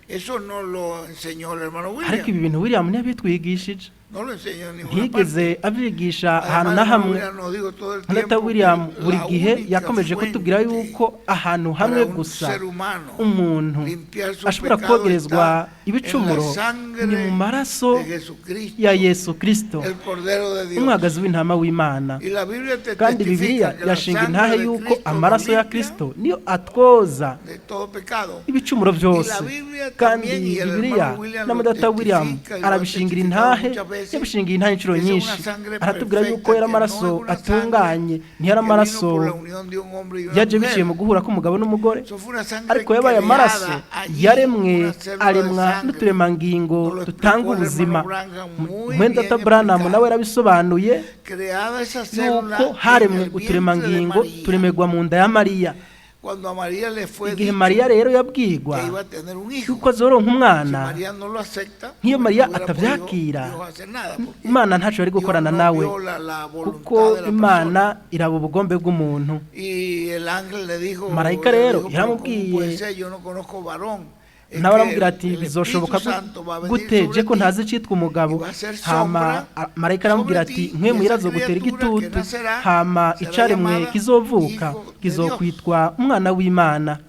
eso no lo enseñó el hermano Ariko ibi William, bintu William ntiyabitwigishije, no lo enseñó en ninguna parte. ntiyigeze abyigisha ahantu Además, na el hermano hamwe. William nos dijo todo el Data tiempo William que buri la gihe única yakomeje kutubwira fuente yuko ahantu hamwe para un gusa ser humano umuntu limpiar su ashobora pecado kogerezwa está en ibicumuro la sangre ni mu maraso de Jesucristo, ya Yesu Kristo, el Cordero de Dios. umwagazi w'intama w'Imana. Y la Biblia te Kandi testifica Bibiliya que la yashinga sangre intahe de yuko Cristo nos amaraso ya limpia Kristo niyo atwoza de todo pecado. ibicumuro byose. Y la Biblia Kandi también, y el Bibiliya hermano William na lo mudata William testifica y lo ha arabishingira testificado intahe, muchas veces, yabishingiye intahe inshuro que es una nyinshi, sangre aratubwira perfecta, yuko yari que no amaraso es una sangre atunganye, ntiyari que vino amaraso por la unión de un hombre y una yaje mujer. biciye mu guhura k'umugabo n'umugore, Eso fue una sangre ariko yabaye creada amaraso allí, yaremwe una célula de aremwa sangre. n'uturemangingo Nos lo dutanga explicó el ubuzima. hermano Branham muy Mwene data bien Branham explicado. nawe yarabisobanuye Creada esa célula yuko en haremwe el vientre de uturemangingo María. turemegwa mu nda ya Mariya. Cuando a María le fue Igihe dicho Mariya rero yabwigwa que iba a tener un hijo, yuko azoronka si umwana, María no lo acepta, nk'iyo pues Mariya no hubiera atavyakira, podido Dios hacer nada, porque Imana ntaco yari Dios gukorana no nawe, viola la voluntad kuko de la Imana persona. iraba ubugombe bw'umuntu. Y el ángel le dijo, Marayika le rero dijo, "Pero ¿cómo yaramubwiye, puede ser? Yo no conozco varón. Es nawe que aramubwira ati el bizoshoboka Espíritu Santo va a venir gute sobre je ko ti ntazi icitwa umugabo? y va a ser Hama sombra marayika aramubwira sobre ati ti, mwe y esa muyirazogutera criatura que igitutu, nacerá hama será icaremwe llamada kizovuka hijo de Dios. kizokwitwa umwana w'Imana.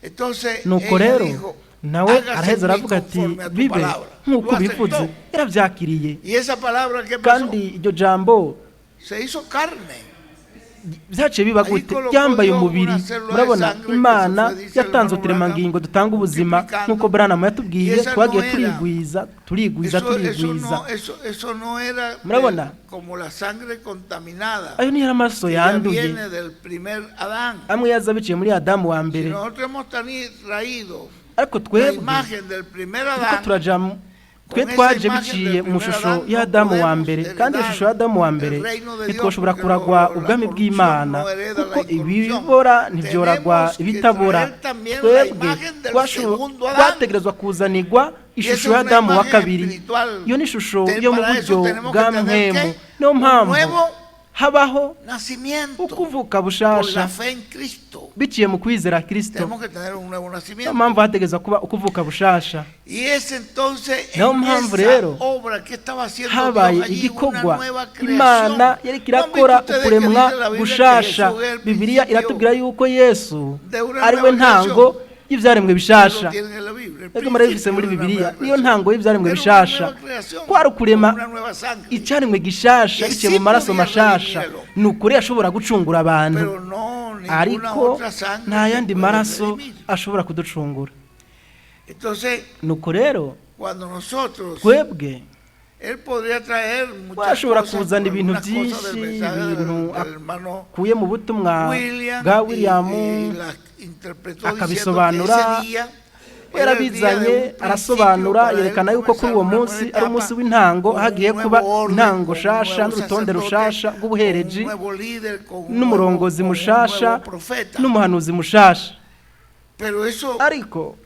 Entonces Nuko ella rero dijo, nawe "Hágase araheza en mí aravuga ati conforme a tu bibe palabra." nk'uko Lo ubivuze, aceptó. yaravyakiriye. Y esa palabra que pasó Kandi iryo jambo se hizo carne. byaciye biba Ahí gute? colocó Ryambaye Dios umubiri. una célula de Murabona sangre que Imana se fue, dice el yatanze hermano uturemangingo Branham, dutanga ubuzima multiplicando. nk'uko Branham yatubwiye, Y esa twagiye no era. turigwiza turigwiza Eso, eso turigwiza. no, eso no era Murabona como la sangre contaminada ayo niyo amaraso que ya yanduye viene del primer Adán. amwe yaza biciye muri Adamu wa Si mbere. nosotros hemos traído Ariko la twebwe imagen del primer turiko Adán, turaja twe con esa twaje imagen biciye del mu primer shusho Adán no y'Adamu wa podemos mbere, kandi iyo heredar shusho y'Adamu wa mbere el reino de Dios ntitwoshobora porque kuragwa la ubwami corrupción bw'Imana, no hereda la kuko incorrupción. ibibora ntivyoragwa Tenemos que ibitabora. traer también la Twebwe imagen del segundo Adán. twategerezwa kuzanirwa Y esa ishusho es una y'Adamu wa imagen kabiri. espiritual. Iyo ni ishusho yo mu Para eso buryo tenemos bwa que tener mpwemu. ¿qué? Niyo Un mpamvu nuevo habaho nacimiento ukuvuka por la bushasha fe en Cristo. biciye mu kwizera Kristo. Tenemos que tener un nuevo Niyo nacimiento. mpamvu hategerezwa kuba ukuvuka bushasha. Y es entonces Niyo en mpamvu esa rero obra que estaba haciendo Dios habaye allí una igikorwa nueva creación. Imana yariko ¿No han visto irakora ustedes que ukuremwa dice la Biblia que gushasha? Jesús es el Bibiliya principio iratubwira yuko Yesu de una ari we nueva ntango creación? y'ivyaremwe bishasha. Lo tienen en la Biblia, el Ego murabifise muri principio de una Bibiliya, nueva niyo creación. ntango y'ivyaremwe Era una bishasha. nueva creación, Kwari ukurema con una nueva sangre. icaremwe gishasha Que biciye sí mu maraso podía mashasha. redimir al hombre. Ni ukuri yashobora gucungura abantu, Pero no ninguna ariko otra sangre nta que yandi puede maraso redimir. ashobora kuducungura. Entonces, Nuko rero cuando nosotros, twebwe él podría traer muchas washobora cosas, kuzana ibintu algunas cosas del byinshi, mensaje ibintu del hermano akuye mu butumwa William bwa William y las interpretó diciendo que akabisobanura. ese día We era el día de yarabizanye un principio arasobanura, para él yerekana yuko kuri comenzar uwo una nueva munsi ari etapa umunsi w'intango, con un hagiye nuevo kuba orden, intango con un shasha nuevo n'urutonde sacerdote, rushasha con un rw'ubuhereji nuevo líder, con un nuevo, n'umurongozi con un mushasha nuevo profeta. n'umuhanuzi mushasha. Pero eso Ariko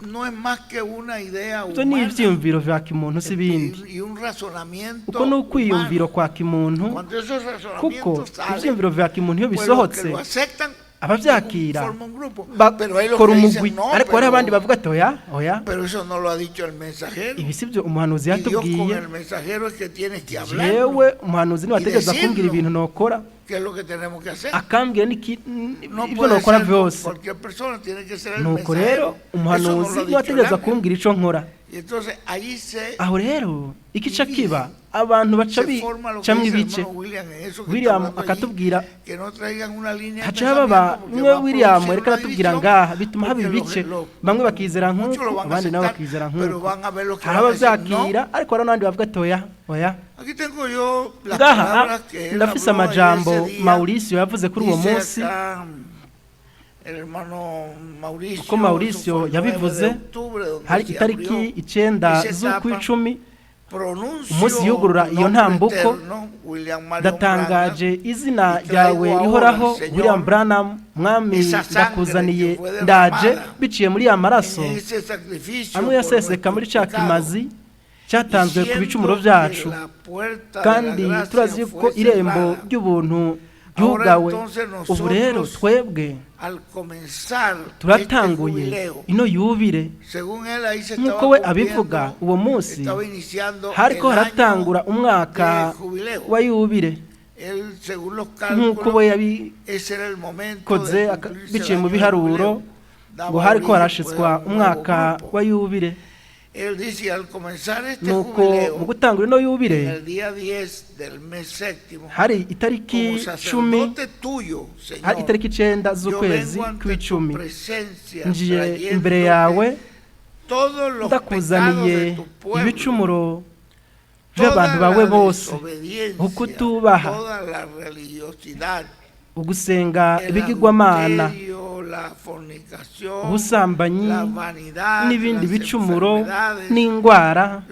no es más que una idea ibyo ni humana ivyiyumviro vya kimuntu, si ibindi. y un razonamiento Uko ni ukwiyumviro humano. kwa kimuntu, Cuando esos kuko razonamientos salen, ivyiyumviro vya kimuntu iyo pues los que bisohotse lo aceptan abavyakira forman un grupo. Pero hay los bakora que dicen, umugwi, no, ariko hariho abandi pero, bavuga ati oya oya, pero eso no lo ha dicho el mensajero. ibi si byo umuhanuzi Y Dios con yatubwiye. el mensajero es que tienes que hablar, Jewe umuhanuzi niwe ategerezwa decirlo. kumbwira ibintu nokora, que es lo que tenemos que hacer. akambwira No ibyo puede nokora ser vyose. cualquier persona, tiene que ser el Nuko rero mensajero. Eso no umuhanuzi lo ha niwe dicho el ategerezwa ángel. kumbwira ico nkora. Y entonces allí se, Aho rero ikica kiba, abantu baca se forma lo que bicamwo dice el ibice. hermano William en eso que está William hablando allí, akatubwira que no traigan una línea de haca baba pensamiento porque umwe va a William producir ariko una aratubwira división, ngaha bituma haba porque ibice, bamwe bakizera muchos nk'uko lo van a abandi nabo aceptar, bakizera pero nk'uko. van a ver los que Hari van a decir, abavyakira no. ariko hari n'abandi bavuga ati oya oya. Aquí tengo yo las Ngaha palabras que él ndafise habló allí amajambo ese día. Mauricio yavuze kuri uwo Dice munsi, acá, el hermano Mauricio, uko Mauricio eso fue el 9 de yabivuze octubre, donde hari se itariki abrió 9 esa etapa z'ukwicumi Pronuncio Umunsi tu yugurura iyo nombre ntambuko, eterno, William Marion ndatangaje Branham, izina y traigo ryawe ahora, rihoraho Señor, William Branham mwami esa sangre ndakuzaniye que fue ndaje derramada biciye muri ya maraso en ese sacrificio amwe por yaseseka muri nuestros cya pecados, kimazi y cyatanzwe ku siendo bicumuro que byacu la puerta de la kandi gracia turazi yuko fue irembo cerrada. ry'ubuntu Ahora ryugawe. entonces Ubu rero nosotros, twebwe al comenzar este turatanguye jubileo, ino yubire. según él ahí se estaba Nk'uko we abivuga, cumpliendo, uwo munsi estaba iniciando hariko el año haratangura umwaka de jubileo. wa yubire. Él, según los Nk'uko cálculos, we yabikoze ese era el momento de cumplirse el biciye mu año de biharuro, jubileo. Daba ngo hariko origen, pues, harashitswa a un nuevo umwaka grupo. wa yubire. Él dice, al comenzar este Nuko mu jubileo, gutangura ino yubire, en el día 10 del mes séptimo, hari itariki como 10, sacerdote tuyo, hari Señor, itariki 9 yo z'ukwezi vengo ante tu kw'icumi, presencia ngiye imbere yawe trayéndote todos los pecados ndakuzaniye de tu pueblo, ibicumuro toda by'abantu la bawe bose, desobediencia, ukutubaha, toda la religiosidad, ugusenga el ibigirwamana, adulterio, la fornicación, ubusambanyi, la vanidad, n'ibindi las bicumuro enfermedades, n'indwara,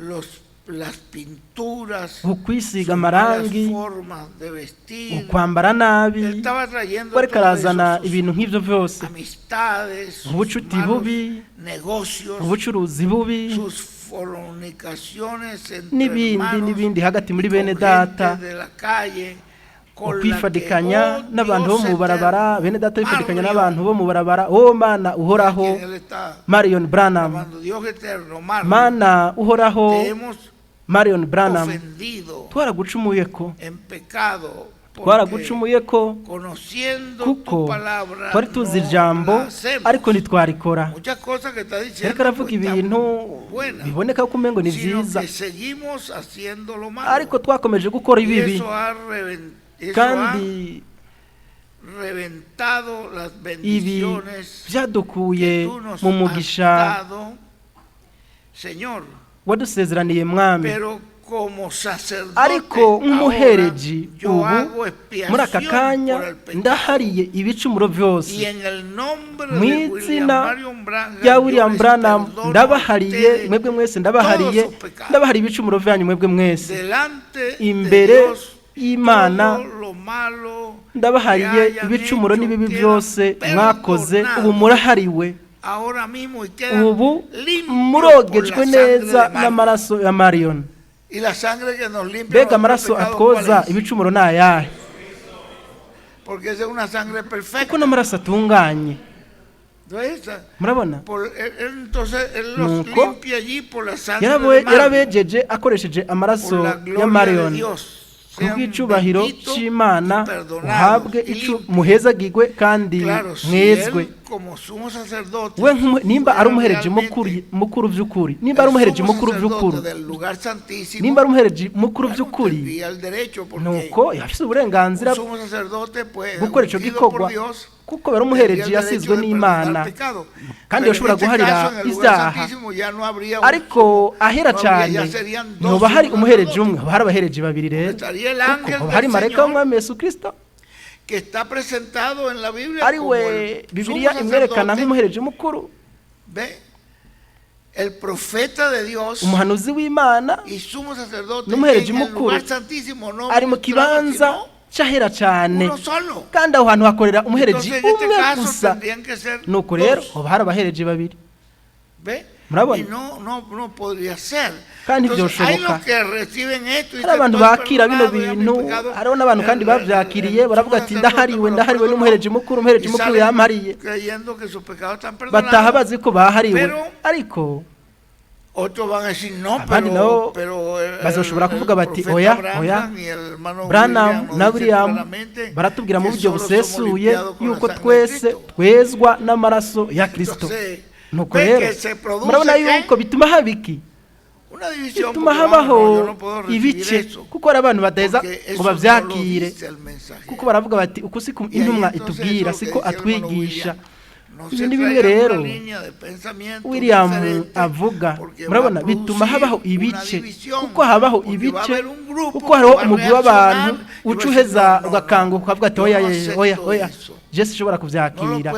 las pinturas, ukwisiga sus amarangi, malas formas de vestir. ukwambara nabi. Él estaba trayendo Bariko todo eso, arazana sus ibintu nk'ivyo vyose, amistades, sus ubucuti malos bubi, negocios, ubucuruzi bubi, sus fornicaciones entre n'ibindi hermanos n'ibindi hagati muri y bene con data, gente de la calle, con la que, ukwifadikanya oh n'abantu bo Dios mu barabara, eterno, bene data bifadikanya Marion, n'abantu bo mu barabara. O Mana a uhoraho, quien él está Marion Branham, llamando Dios eterno, Marion, Mana uhoraho, te hemos Marion Branham, ofendido twaragucumuye ko, en pecado, porque twaragucumuye ko, conociendo tu kuko palabra twari tuzi no ijambo la hacemos. ariko ntitwarikora. Muchas cosas que está diciendo Ariko aravuga pues, están ibintu buenas, biboneka ko umengo ni sino vyiza, que seguimos haciendo lo malo. ariko twakomeje gukora Y ibibi, eso kandi ha reventado las ibi bendiciones vyadukuye que tú nos mu has mugisha dado, Señor. wadusezeraniye mwami. Pero como sacerdote Ariko ahora nk'umuhereji yo ubu hago muri aka expiación kanya por el pecado. ndahariye ibicumuro vyose Y en el nombre mu de William izina Marion Branham, rya yo William les Branham, perdono a ndabahariye ustedes mwebwe mwese, ndabahariye, todos sus pecados. ndabahariye ibicumuro vyanyu mwebwe mwese Delante de imbere Dios, y'Imana, todo lo malo que ndabahariye hayan ibicumuro hecho n'ibibi quedan byose mwakoze. Ubu perdonados murahariwe, ahora mismo y quedan ubu limpios por murogejwe la sangre neza de Marion. n'amaraso ya Marion. Y la sangre que nos limpia Mbega nuestros amaraso pecados, ¿cuál atwoza es? ibicumuro ni ayahe? Porque esa es una sangre perfecta. Kuko n'amaraso atunganye. ¿No es esa? Murabona, Entonces él los Nuko limpia allí por la sangre de Marion, yarabejeje akoresheje por amaraso la ya gloria de Marion. Dios. Sean Kubw'icubahiro benditos c'Imana, y perdonados uhabwe y icu limpios. muhezagirwe kandi Claro, si mwezwe. él como sumo sacerdote We nimba ari fuera umuhereji mukuru realmente mukuru vy'ukuri, nimba ari el umuhereji sumo mukuru sacerdote vy'ukuri, del lugar santísimo, nimba ari umuhereji mukuru claro, vy'ukuri, tendría el derecho, porque nuko yafise uburenganzira un sumo sacerdote, pues, gukora ico ungido por gikorwa, Dios, kuko yari tendría umuhereji el derecho yasizwe de n'Imana, perdonar pecado. kandi Pero en yoshobora este guharira caso, en el lugar ivyaha. santísimo ya no habría un Ariko ahera no habría, ya cane serían dos ntihoba hari sumos umuhereji sacerdotes. umwe, hoba hari abahereji babiri rero, Estaría el kuko ángel hoba hari del marayika Señor w'umwami Yesu Kristo, que está presentado en la Biblia ari como we el sumo Bibiliya imwerekana sacerdote, nk'umuhereji mukuru, ¿ve? El profeta de Dios umuhanuzi w'Imana y sumo sacerdote n'umuhereji en el mukuru lugar santísimo no ari mu ministraba kibanza sino c'ahera cane, uno solo. kandi aho hantu hakorera umuhereji Entonces, en este umwe caso gusa. tendrían que ser Nuko rero dos. hoba hari abahereji babiri. ¿Ve? Murabona? Y no podría ser. Kandi Entonces, hay ntibyoshoboka. los que reciben esto y Hari dicen, abantu "Estoy bakira bino perdonado, ya mis bintu, pecados". hariho n'abantu kandi bavyakiriye El baravuga sumo ati sacerdote ndahariwe, me lo ndahariwe perdonó. n'umuhereji mukuru, umuhereji Y mukuru salen yampariye, creyendo que sus pecados están bataha perdonados. bazi ko bahariwe, Pero ariko otros van a decir, no, abandi pero, nabo pero bazoshobora el kuvuga bati profeta oya, Branham oya, y el hermano Branham William nos na dicen William claramente baratubwira mu que buryo solo somos busesuye limpiados con la yuko sangre de twese Cristo. twezwa n'amaraso ya Kristo. Entonces, Nuko ve rero que se produce murabona ¿qué? yuko bituma haba iki? Una división, Bituma porque vamos, habaho no, yo no puedo recibir ibice, eso, kuko hari abantu badaheza porque ngo eso no lo bavyakire, dice el mensajero. kuko baravuga bati uku siko Y ahí intumwa entonces itubwira, eso es lo siko que decía el hermano atwigisha. William. Ibi ni bimwe rero William avuga. Murabona, bituma habaho ibice, kuko habaho ibice, kuko hariho umugwi w'abantu uca uheza ugakanguka ukavuga ati oya oya oya, je sinshobora kuvyakira,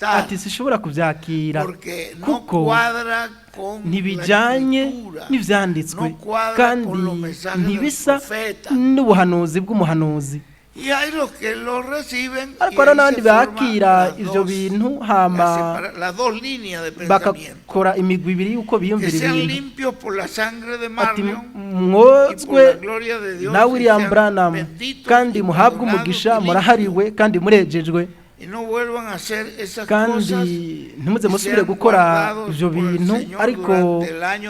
ati sinshobora kuvyakira kuko ntibijyanye n'ivyanditswe kandi ntibisa n'ubuhanuzi bw'umuhanuzi. Ariko hariho n'abandi bakira ivyo bintu, hama bakakora imigwi ibiri y'uko biyumvira ibintu. Ati mwozwe na William Branham kandi muhabwe umugisha, murahariwe kandi murejejwe, kandi ntimuze musubire gukora ivyo bintu, ariko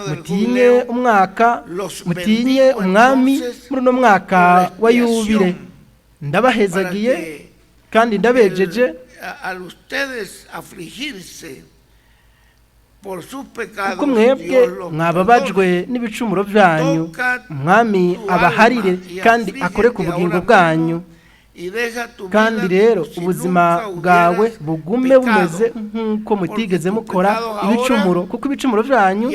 mutinye umwaka, mutinye umwami muri uno mwaka wa yubile. Ndabahezagiye kandi ndabejeje, kuko mwebwe mwababajwe n'ibicumuro byanyu, umwami abaharire kandi akore ku bugingo bwanyu. Kandi rero ubuzima bwawe bugume bumeze nk'uko mutigeze mukora ibicumuro, kuko ibicumuro byanyu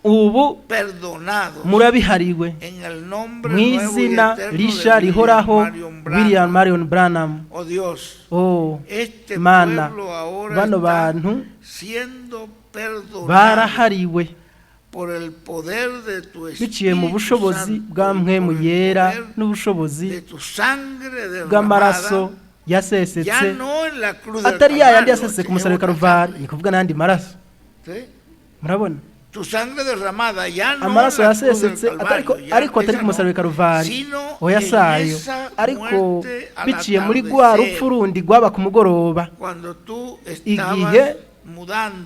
ubu murabihariwe mu izina risha rihoraho William Marion Branham. Oh Mana, bano bantu barahariwe biciye mu bushobozi bwa mpwemu yera n'ubushobozi bw'amaraso yasesetse, atari yayandi yasesetse ku musaraba Karuvari, ni kuvuga n'ayandi maraso. Murabona, amaraso yasesetse ariko atari ku musaraba Karuvari, oya sayo, ariko biciye muri rwa rupfu rundi rwaba ku mugoroba, igihe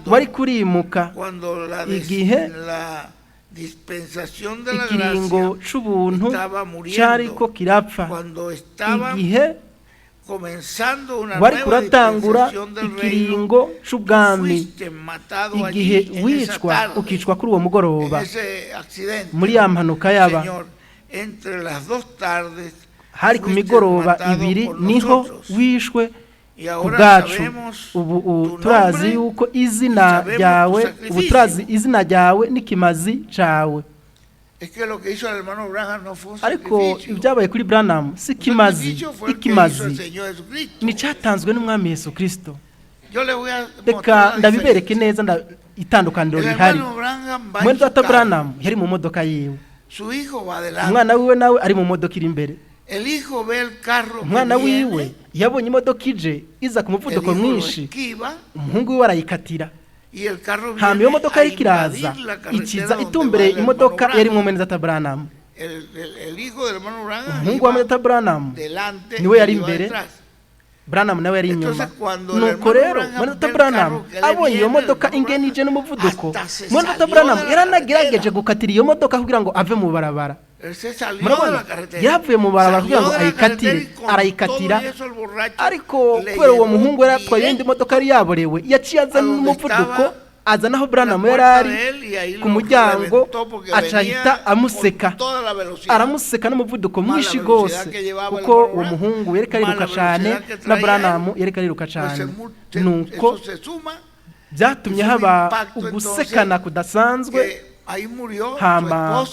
wari kurimuka, igihe ikiringo c'ubuntu cariko kirapfa, igihe wari kuratangura ikiringo c'ubwami, igihe wicwa ukicwa kuri uwo mugoroba muri ya mpanuka yaba hari ku migoroba ibiri, niho wishwe ku bwacu. Ubu turazi yuko izina ryawe, ubu turazi izina ryawe n'ikimazi cawe. Ariko ibyabaye kuri Branham si ikimazi, ikimazi ni cyatanzwe n'umwami Yesu Kristo. Reka ndabibereke neza itandukaniro rihari. Mwene data Branham yari mu modoka yiwe, umwana wiwe nawe ari mu modoka iri imbere. Umwana wiwe yabonye imodoka ije iza ku muvuduko mwinshi, umuhungu wiwe arayikatira. Hama iyo modoka yariko iraza ikiza itumbereye imodoka yarimwo mwene data Branham. Umuhungu wa mwene data Branham niwe yari imbere, Branham nawe yari inyuma. Nuko rero mwene data Branham abonye iyo modoka ingene ije n'umuvuduko, mwene data Branham yaranagerageje gukatira iyo modoka kugira ngo ave mu barabara. Murabona, yavuye mu barabara kugira ngo ayikatire, arayikatira, ariko kubera uwo muhungu yari atwaye iyindi modoka yari yaborewe, yaciye aza n'umuvuduko, aza naho Branham yari ari ku muryango, acahita amuseka, aramuseka n'umuvuduko mwinshi rwose, kuko uwo muhungu yariko ariruka cane na Branham yariko ariruka cane. Nuko byatumye haba ugusekana kudasanzwe. Hama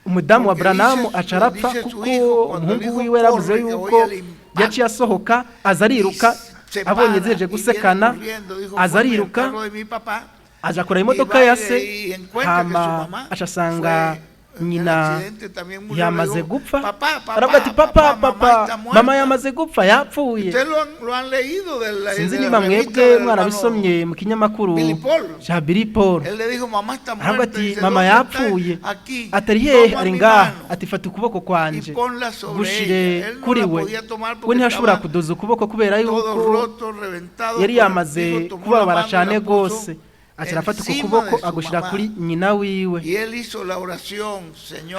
umudamu wa Branham aca arapfa, kuko umuhungu wiwe yaravuze yuko yaciye asohoka aza ariruka, abonye ziheje gusekana aza ariruka aja kora imodoka ya se, hama aca asanga nyina yamaze gupfa. Aravuga ati papa papa, mama yamaze gupfa, yapfuye. Sinzi niba mwebwe mwarabisomye mu kinyamakuru cya Billy Paul. Aravuga ati mama yapfuye, atari hehe? Ari ngaha. Ati fata ukuboko kwanje gushire kuri we. We ntiyashobora kudoza ukuboko kubera yuko yari yamaze kubabara cyane rwose. Aca arafata uku kuboko agushira kuri nyina wiwe,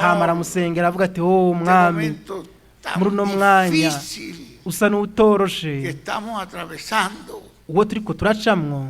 hama aramusengera avuga ati oh mwami, muri uno mwanya usa n'utoroshe uwo turiko turacamwo,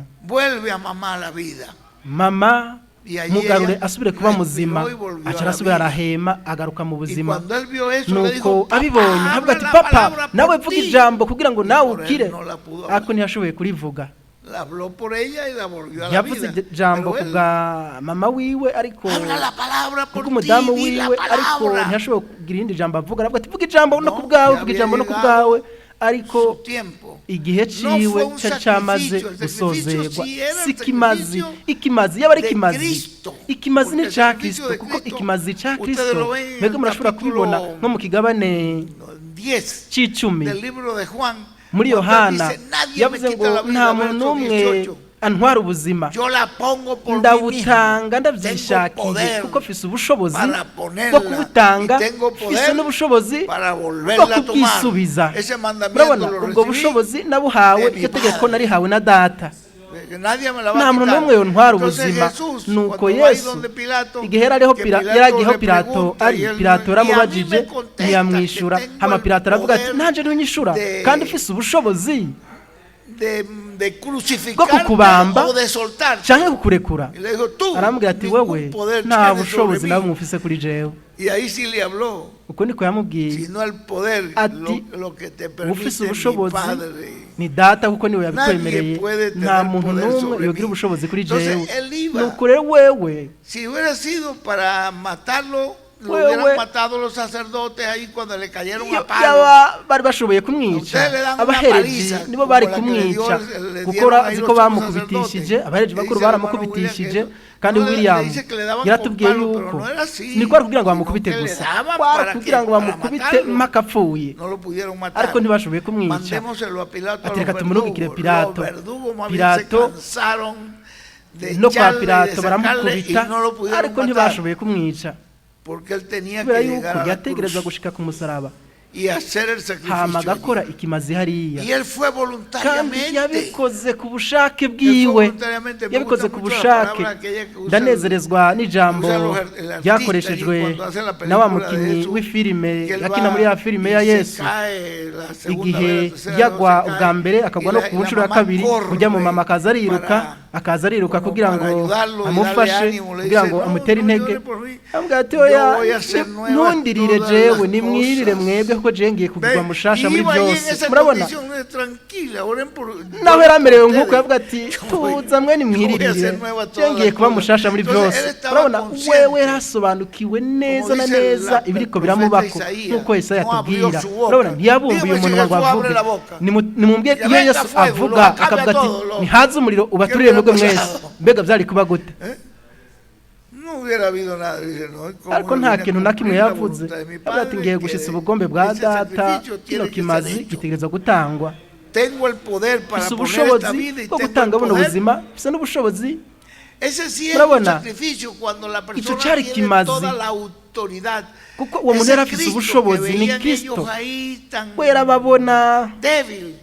mama Y allí Mugarure ella asubire kuba muzima. respiró y volvió a Aca la arasubira vida. arahema, agaruka mu Y buzima. cuando él vio eso, le Nuko dijo, "Papá, abibonye habla avuga ati la papa, palabra nawe por vuga ti". ijambo kugira ngo Y nawe por él ukire. no la pudo Ariko hablar. ntiyashoboye kurivuga. La habló por ella y la volvió a la Yavuze vida. ijambo Pero ku él, bwa mama wiwe, ariko habla la palabra por ti, kubw'umudamu di la wiwe, ariko palabra. ntiyashoboye kugira irindi jambo avuga. Aravuga ati vuga ijambo no No, ku bwawe, ya vuga ijambo no ku había bwawe. Ariko Su tiempo. igihe No ciwe fue un cari camaze sacrificio, el sacrificio gusozerwa. sí era el Si ikimazi, sacrificio ikimazi yaba ari de ikimazi, Cristo. ikimazi ni Porque el ca sacrificio Kristo, de kuko Cristo, ikimazi ca ustedes Kristo lo ven en mwebwe el murashobora kubibona capítulo nko mu kigabane 10 c'icumi del libro de Juan, muri cuando él Yohana. dice, "Nadie me Yavuze quita ngo la vida", nta muntu verso n'umwe 18. antwara ubuzima, Yo la pongo por mí mismo. ndabutanga Tengo ndabyishakiye, poder kuko mfise ubushobozi para bwo ponerla kubutanga, y tengo mfise poder n'ubushobozi para bwo volverla a tomar. kubwisubiza. Ese mandamiento Murabona lo ubwo recibí bushobozi nabuhawe, de mi iryo tegeko Padre. narihawe na data. Que nadie me la va Nta a muntu quitar. n'umwe yontwara Entonces ubuzima. Jesús, Nuko cuando va ahí Yesu donde Pilato, igihe yari ariho que yari Pilato agiye aho le Pilato pregunta ari, y él Pilato no- y a mí yaramubajije me contesta que ntiyamwishura. tengo Hama el Pilato aravuga ati poder nanje ntunyishura de- kandi ufise ubushobozi de bwo crucificarte kukubamba o de soltarte. canke kukurekura. Y le dijo, tú, Aramubwira ati ningún wewe poder nta tienes sobre bushobozi mí. na bumwe ufise kuri jewe. Y ahí sí le habló, Uko niko yamubwiye sino el poder, ati lo que te ufise permite mi ubushobozi Padre. ni data, kuko niwe yabikwemereye. Nadie puede Nta tener muntu poder n'umwe sobre yogira mí. ubushobozi kuri Entonces, jewe. él iba. Nuko rero wewe Si hubiera sido para matarlo, lo Wewe- hubieran matado los sacerdotes ahí cuando le cayeron iyo a palo. yaba bari bashoboye kumwica, Ustedes le dan una abahereji paliza nibo bari como la que le dio kumwica, le kuko dieron ahí urazi los ko sumos bamukubitishije, sacerdotes. abahereji Le bakuru dice al hermano baramukubitishije. William que Kandi no le- William le dice que le daban con yaratubwiye palo, pero yuko no era así, ni kwari kugira ngo sino bamukubite que le gusa, daban kwari para kugira que- ngo para bamukubite matarlo. mpaka apfuye, No lo pudieron matar. ariko ntibashoboye kumwica. Mandémoselo a Pilato, a Ati los reka tumurungikire verdugos. Pilato. Los verdugos más bien se Pilato cansaron de no kwa echarle y de Pilato sacarle y baramukubita, no lo pudieron ariko matar ntibashoboye kumwica, porque él tenía kubera que yuko llegar a la yategerezwa cruz gushika ku musaraba y hacer el sacrificio hama allí. agakora ikimazi hariya. Y él fue Kandi voluntariamente. yabikoze ku bushake Él fue bwiwe, voluntariamente. Me yabikoze gusta ku mucho la bushake. palabra aquella que usa Ndanezerezwa n'ijambo usa el artista ryakoreshejwe allí cuando hace la na wa película de mukinyi Jesús, w'ifilime que él yakina va muri ya filime y ya se Yesu, cae la segunda igihe vez, la tercera vez, yagwa se ubwa cae, mbere akagwa y no la- ku y la nshuro ya mamá kabiri, corre ujya mu mama akaza ariruka, para- akaza ariruka como kugira para ngo ayudarlo y darle amufashe, ánimo, le kugira dice, ngo "No, amutere no intege. llore por mí, Aramubwira ati yo oya, voy a hacer nuevas ntundirire todas jewe, las nimwirire cosas". mwebwe kuko jewe ngiye kugirwa Ve, mushasha muri iba ahí en byose. esa Murabona condición, tranquila, oren por- naho oren yari amerewe por nk'uko, ustedes. yavuga ati Yo voy- tuza mwe yo voy a nimwiririre, hacer nuevas jewe todas ngiye las kuba cosas. mushasha muri Entonces, byose. él estaba Murabona consciente. wewe yarasobanukiwe neza Como na dice neza la- ibiriko el biramubako, profeta Isaías, nk'uko Yesaya no abrió atubwira. su boca. Murabona ntiyabumbuye Dígame si umunwa ngo Jesús abre avuge. la boca. Nimubwire Ya iyo venga Yesu fuego, avuga lo acabe akavuga a ati todo, lo- nihaze umuriro ubaturire ¿Qué mwebwe hubiera mwese, pasado? mbega byari kuba gute? No hubiera habido nada. Dice, no, ¿cómo Ariko no nta vine a kintu na kimwe cumplir la yavuze. voluntad de mi Avuga ati Padre, ngiye que gushitsa ubugombe bwa ese data, sacrificio kino tiene que ser kimazi hecho. gitegerezwa gutangwa. Tengo el poder para Mfise poner esta ubushobozi vida y bwo tengo el gutanga buno poder. buzima, mfise n'ubushobozi. Ese sí es un Murabona sacrificio cuando la ico persona cari tiene kimazi, toda la autoridad. kuko uwo muntu Ese yari afise Cristo que ubushobozi, ni veían Kristo. ellos ahí tan We yarababona débil.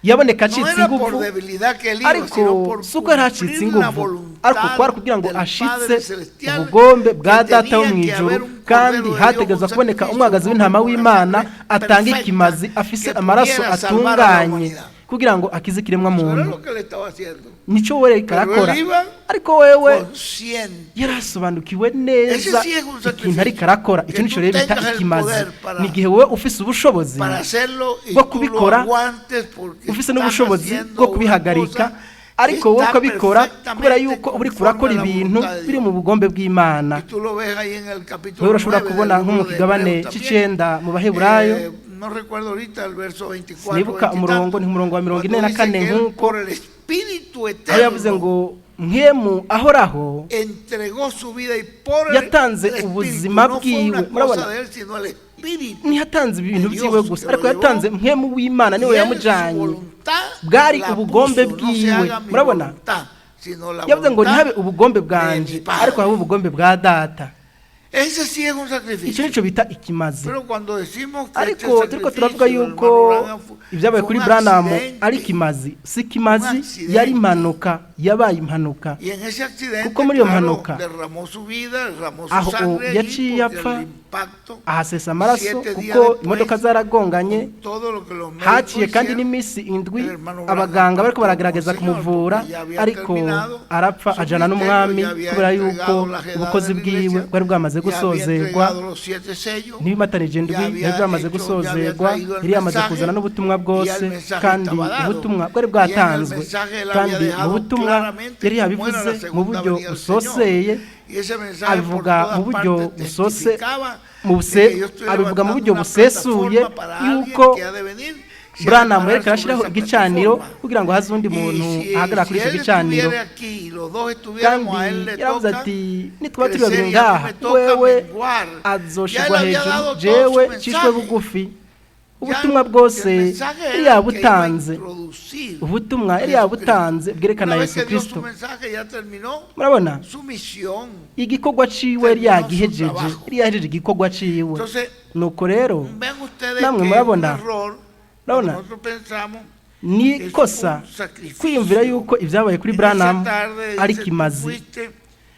yaboneka No acitse era por inguvu, debilidad que él iba, sino ariko por si uko yari acitse cumplir la inguvu, ariko voluntad kwari kugira ngo del ashitse Padre Celestial, ubugombe que bwa data wo tenía mu que ijuru, haber un kandi Cordero de Dios, hategerezwa un kuboneka sacrificio, umwagazi un w'intama hombre con la w'Imana sangre atanga perfecta ikimazi afise que amaraso pudiera salvar a la atunganye humanidad. kugira ngo akize ikiremwa Eso era muntu. lo que él estaba haciendo. Nico we yariko Pero él arakora, iba ariko wewe consciente. yarasobanukiwe neza Ese sí es un sacrificio. ikintu ariko arakora. Icyo Que nico tú rero bita tengas el ikimazi, poder para- ni igihe wowe ufise ubushobozi para hacerlo y bwo tú lo kubikora, aguantes porque ufise estás n'ubushobozi haciendo bwo una kubihagarika, cosa ariko wowe está ukabikora kubera perfectamente yuko uri conforme kurakora a la ibintu voluntad de biri Dios. mu bugombe bw'Imana. Y tú lo ves ahí en el capítulo Wewe urashobora 9 del kubona nko mu libro de kigabane Hebreos también. c'icenda mu Baheburayo. No recuerdo ahorita el verso 24, Sinibuka umurongo, ni umurongo wa mirongo cuando ine na dice kane que él nk'uko por el Espíritu aho yavuze eterno ngo mwemu ahoraho entregó su vida y por el yatanze Espíritu, ubuzima no fue bwiwe. una cosa Murabona de él, sino el Espíritu ntiyatanze ibintu de byiwe Dios gusa, que lo ariko llevó, yatanze mwemu w'Imana niwe y él su yamujanye, voluntad bwari la ubugombe puso, no se bwiwe. haga mi Murabona voluntad, sino la yavuze ngo voluntad ntihabe ubugombe de bwanje, mi Padre. ariko habe ubugombe bwa data. Ese sí es un Icyo sacrificio. nico bita ikimazi. Pero cuando decimos que este Ariko turiko turavuga sacrificio del yuko hermano Branham ibyabaye fue kuri un Branham accidente, ari ikimazi, si ikimazi, Un accidente. yari impanuka, Yabaye impanuka. Y en ese accidente, Kuko muri iyo claro, mpanuka, derramó su vida, derramó su aho sangre allí, yaciye porque apfa, el impacto, ahasesa amaraso 7 días kuko después, imodoka zaragonganye. con todo lo que los médicos Haciye kandi hicieron, n'iminsi 7 el hermano Branham abaganga bariko partió baragerageza con el Señor, kumuvura, porque ya había ariko terminado arapfa su ajana ministerio, n'umwami ya había kubera yuko entregado las edades ubukozi de la bwiwe iglesia, bwari bwamaze ya había gusozerwa. entregado los siete sellos, Ntibimatanije 7 ya había yari bwamaze hecho, ya había gusozerwa, traído el yari yamaze mensaje, kuzana n'ubutumwa y ya bwose, el mensaje kandi estaba dado. ubutumwa bwari Y en el bwatanzwe. mensaje él había Kandi mu dejado butumwa claramente yari cómo era la yabivuze mu segunda buryo venida del Señor. busoseye, Y ese mensaje por abivuga todas mu buryo partes busose testificaba mu de buse que yo estoy abivuga mu levantando buryo una busesuye plataforma para alguien yuko que ha de venir, se ha de Branham parar yariko sobre arashiraho esa igicaniro plataforma. kugira ngo haze undi Y muntu si, ahagarara kuri si ico él gicaniro. estuviera aquí y los dos Kandi estuviéramos, a él le yaravuze toca ati nitwaba turi crecer babiri y a mí ngaha, me toca wewe menguar. Ya él azoshirwa había hejuru, dado todo su jewe cishwe mensaje. bugufi. Ya Ubutumwa el bwose mensaje yari era que iba a yabutanze, introducir ubutumwa yari Jesucristo. yabutanze bwerekana Una vez Yesu que dio su Kristo. mensaje, ya terminó Murabona su misión. igikorwa ciwe yari Terminó su yagihejeje, trabajo. yari yahejeje igikorwa ciwe. Entonces, Nuko rero vean ustedes namwe que es un murabona, error murabona cuando nosotros pensamos ni que eso fue ikosa un sacrificio. kwiyumvira yuko ibyabaye kuri En esa Branham tarde, ari dice, tú kimazi. fuiste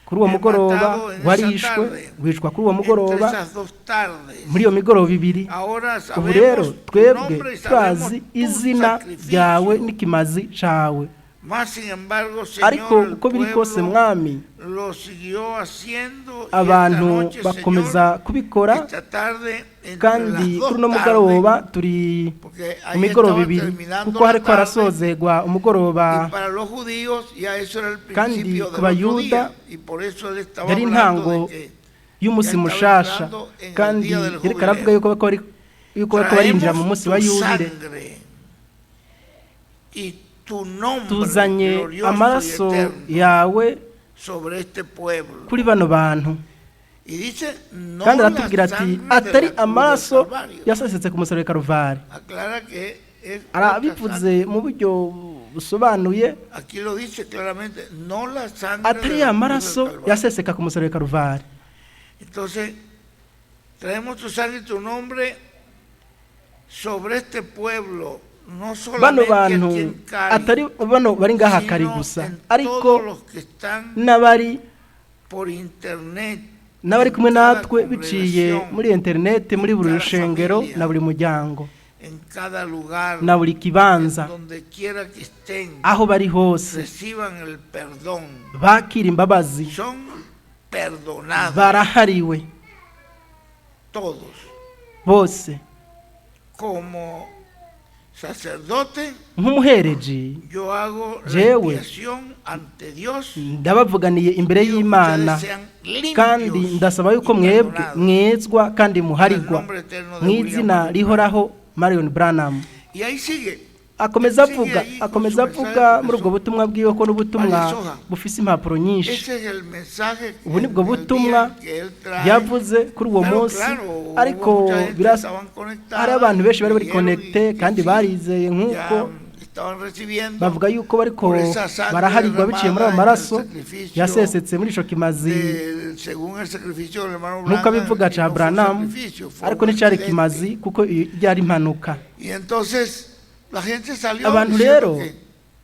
Kuri uwo mugoroba matado en esa warishwe, tarde, wicwa kuri uwo entre mugoroba, esas dos tardes. muri iyo migoroba ibiri. Ahora Ubu rero sabemos tu twebwe nombre y sabemos turazi tu izina ryawe sacrificio. n'ikimazi cawe. Mas, sin embargo, Ariko Señor, el uko biri kose, pueblo mwami, lo siguió haciendo y esta abantu noche, bakomeza Señor, kubikora, esta tarde, entre kandi las dos kuri uno tardes, mugoroba turi porque mu ahí migoroba estaba ibiri, terminando kuko la hariko tarde, harasozerwa umugoroba. y para los judíos ya eso era el Kandi principio ku del otro bayuda día, y por eso él estaba yari hablando intango de que y'umunsi ya estaba mushasha, entrando en el kandi día del yariko aravuga jubileo. yuko bariko barinjira mu Traemos munsi tu wa yubile. sangre y tu nombre Tuzanye glorioso y amaraso eterno yawe sobre este pueblo. kuri bano bantu. Y dice, no Kandi la aratubwira ati sangre de la atari cruz del amaraso Calvario. yasesetse ku musaraba wa Karuvari. Aclara que es otra Arabivuze sangre. mu buryo busobanuye, Aquí lo dice claramente, no la sangre de atari la ya cruz del maraso Calvario. yaseseka ku musaraba wa Karuvari. Entonces, traemos tu sangre y tu nombre sobre este pueblo, no Bano solamente bantu, aquí en Cali, atari bano bari ngaha kari sino gusa, en ariko todos los que están n'abari por internet, n'abari en kumwe cada natwe biciye congregación, muri interineti, muri buri cada rushengero familia, na buri muryango en cada lugar, na buri kibanza, en donde quiera que estén, aho bari hose, reciban el perdón. bakira imbabazi. Son perdonados Barahariwe todos. bose. Como sacerdote, Nk'umuhereji, yo hago la jewe expiación ante Dios. ndabavuganiye imbere Pido que y'Imana, ustedes sean limpios kandi ndasaba yuko y mwebwe perdonados. mwezwa kandi muharigwa En el nombre eterno de mu izina William. rihoraho Marion Branham. Y ahí sigue. Akomeza Sigue avuga, ahí con akomeza su avuga mensaje, muri ubwo porque butumwa bwiwe ko n'ubutumwa varias hojas. bufise impapuro nyinshi. Ese es el mensaje que Ubu nibwo en el butumwa día que él trae. yavuze kuri uwo Pero munsi. claro, hubo Ariko mucha gente que estaban conectada hari abantu benshi bari bari creyeron y konekite que kandi sí, barizeye nk'uko ya estaban recibiendo bavuga yuko bariko por esa sangre baraharigwa biciye muri ayo derramada en el maraso sacrificio yasesetse muri ico kimazi, según el sacrificio del hermano nk'uko Branham, abivuga y ca no fue un Branham, sacrificio, fue ariko un nticari accidente. kimazi kuko iyo ryari impanuka. Y entonces la gente salió Abantu diciendo rero que,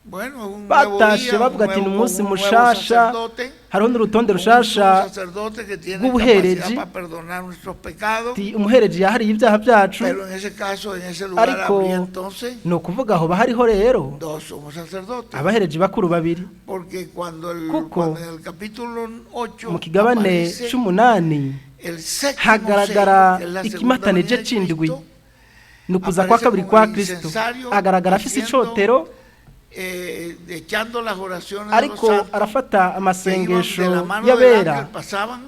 bueno, es un nuevo batashe día, un bavuga ati ni nuevo, umunsi un nuevo mushasha, sacerdote, hariho n'urutonde un rushasha sumo sacerdote que tiene rw'ubuhereji. capacidad para perdonar nuestros pecados, Ati umuhereji yahariye ibyaha byacu, pero en ese caso, en ese lugar ariko habría entonces ni ukuvuga aho bahariho rero dos sumos sacerdotes, abahereji bakuru babiri, porque cuando, el, kuko cuando en el capítulo 8 mu kigabane aparece c'umunani el séptimo hagaragara sello, que es la segunda ikimatanije venida de c'indwi, Cristo, ni ukuza kwa aparece kabiri con kwa el Kristo, incensario agaragara afise haciendo, icotero, echando las oraciones de los ariko santos arafata que iban de la amasengesho mano del y'abera ángel, pasaban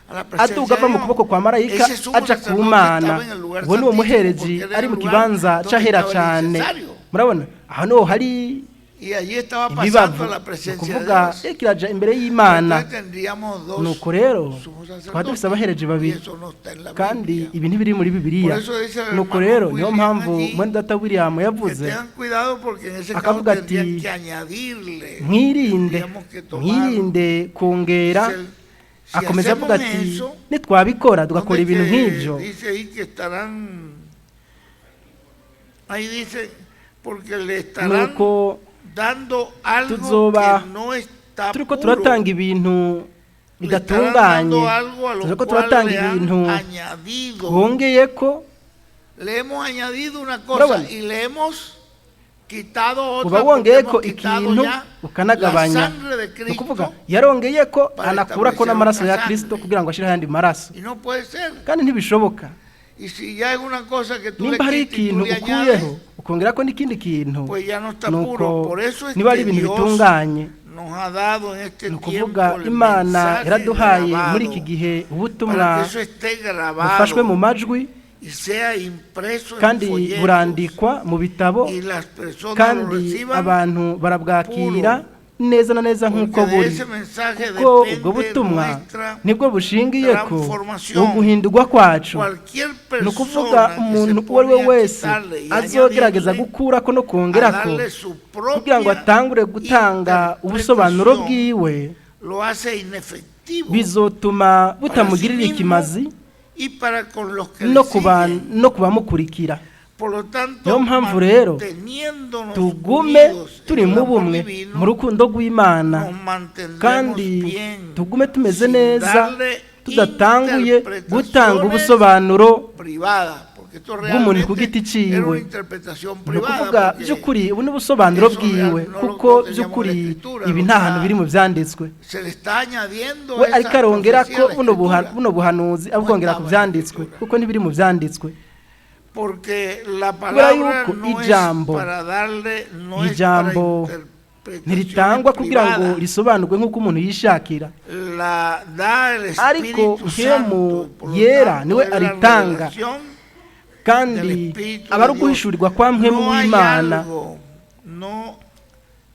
a la presencia aduga de ava mu Dios. kuboko kwa marayika Ese sumo aja ku sacerdote Mana. estaba en el lugar Uwo ni uwo santísimo, muhereji porque era ari el mu lugar kibanza donde c'ahera estaba el cane. incensario. Murabona aho niho hari Y allí estaba pasando imibavu, a la ni presencia de ukuvuga Dios. yariko iraja imbere y'Imana. Entonces tendríamos dos Nuko rero sumos twaba dufise sacerdotes, abahereji y babiri, eso no está en la kandi Biblia. ibi ntibiri muri Bibiliya. Por eso dice el Nuko hermano rero niyo William mpamvu allí mwene data William que yavuze tengan cuidado porque en ese caso akavuga ati tendrían que añadirle, mwirinde, tendríamos que tomar mwirinde kongera. Si Akomeza avuga hacemos ati eso, nitwabikora tugakora ¿dónde ibintu que nk'ibyo, dice ahí que estarán, ahí dice, porque le estarán nuko dando algo Tuzoba que no está turiko puro. turatanga ibintu Le estarán dando bidatunganye, algo a lo turiko cual turatanga le han ibintu añadido. twongeyeko. Le hemos añadido una cosa Murabona? y le hemos quitado Uba otra porque wongeyeko hemos quitado ikintu ya la ukanagabanya. sangre de Ni ukuvuga Cristo yarongeyeko para anakurako establecer n'amaraso otra ya Kristo sangre. kugira ngo ashireho ayandi maraso, Y no puede ser. kandi ntibishoboka. Y si ya es una cosa que tú le Nimba hari quitas y tú ikintu le añades, ukuyeho ukongerako n'ikindi kintu, pues ya no está puro. nuko Por eso es niba que ari ibintu Dios bitunganye. nos ha dado en este Ni tiempo ukuvuga el Imana mensaje yaraduhaye muri iki grabado gihe ubutumwa para que eso esté bufashwe mu grabado majwi y sea impreso en kandi folletos burandikwa mu bitabo, y las personas lo kandi reciban abantu barabwakira neza na neza nk'uko porque de buri, ese mensaje kuko ubwo depende butumwa nuestra nibwo bushingiye ko transformación. uguhindurwa kwacu. Cualquier Ni ukuvuga persona que se umuntu uwo ari we pone a wese quitarle y azogerageza añadirle, gukurako no a kongerako darle su kugira ngo propia atangure gutanga ubusobanuro interpretación, bwiwe, lo hace inefectivo bizotuma para sí butamugirira mismo ikimazi y para con los que le no kuba siguen. no kubamukurikira. Por lo tanto, Niyo mpamvu rero manteniéndonos tugume unidos en turi el mu amor bumwe divino, mu rukundo rw'Imana, nos mantendremos kandi bien, tugume tumeze sin neza darle tudatanguye gutanga ubusobanuro privada, porque esto bw'umuntu ku realmente giti ciwe. era una interpretación Ni privada, ukuvuga porque by'ukuri ubu ni ubusobanuro eso bwiwe, real no lo kuko teníamos en la by'ukuri escritura, ibi lo nta hantu está- biri mu byanditswe. se le está añadiendo We esa ariko arongera profecía ko a la buno escritura, buno buhanuzi abwongera ku estaba en la byanditswe, escritura. kuko ntibiri mu byanditswe. Porque la Kubera palabra yuko no es ijambo para darle, no es para ijambo interpretaciones ntiritangwa kugira ngo privadas. risobanurwe nk'uko umuntu yishakira, La da el ariko Espíritu Mpwemu Santo, por lo yera tanto, niwe es la aritanga, revelación del kandi Espíritu aba de ari Dios. uguhishurirwa kwa Mpwemu No hay w'Imana. algo, no,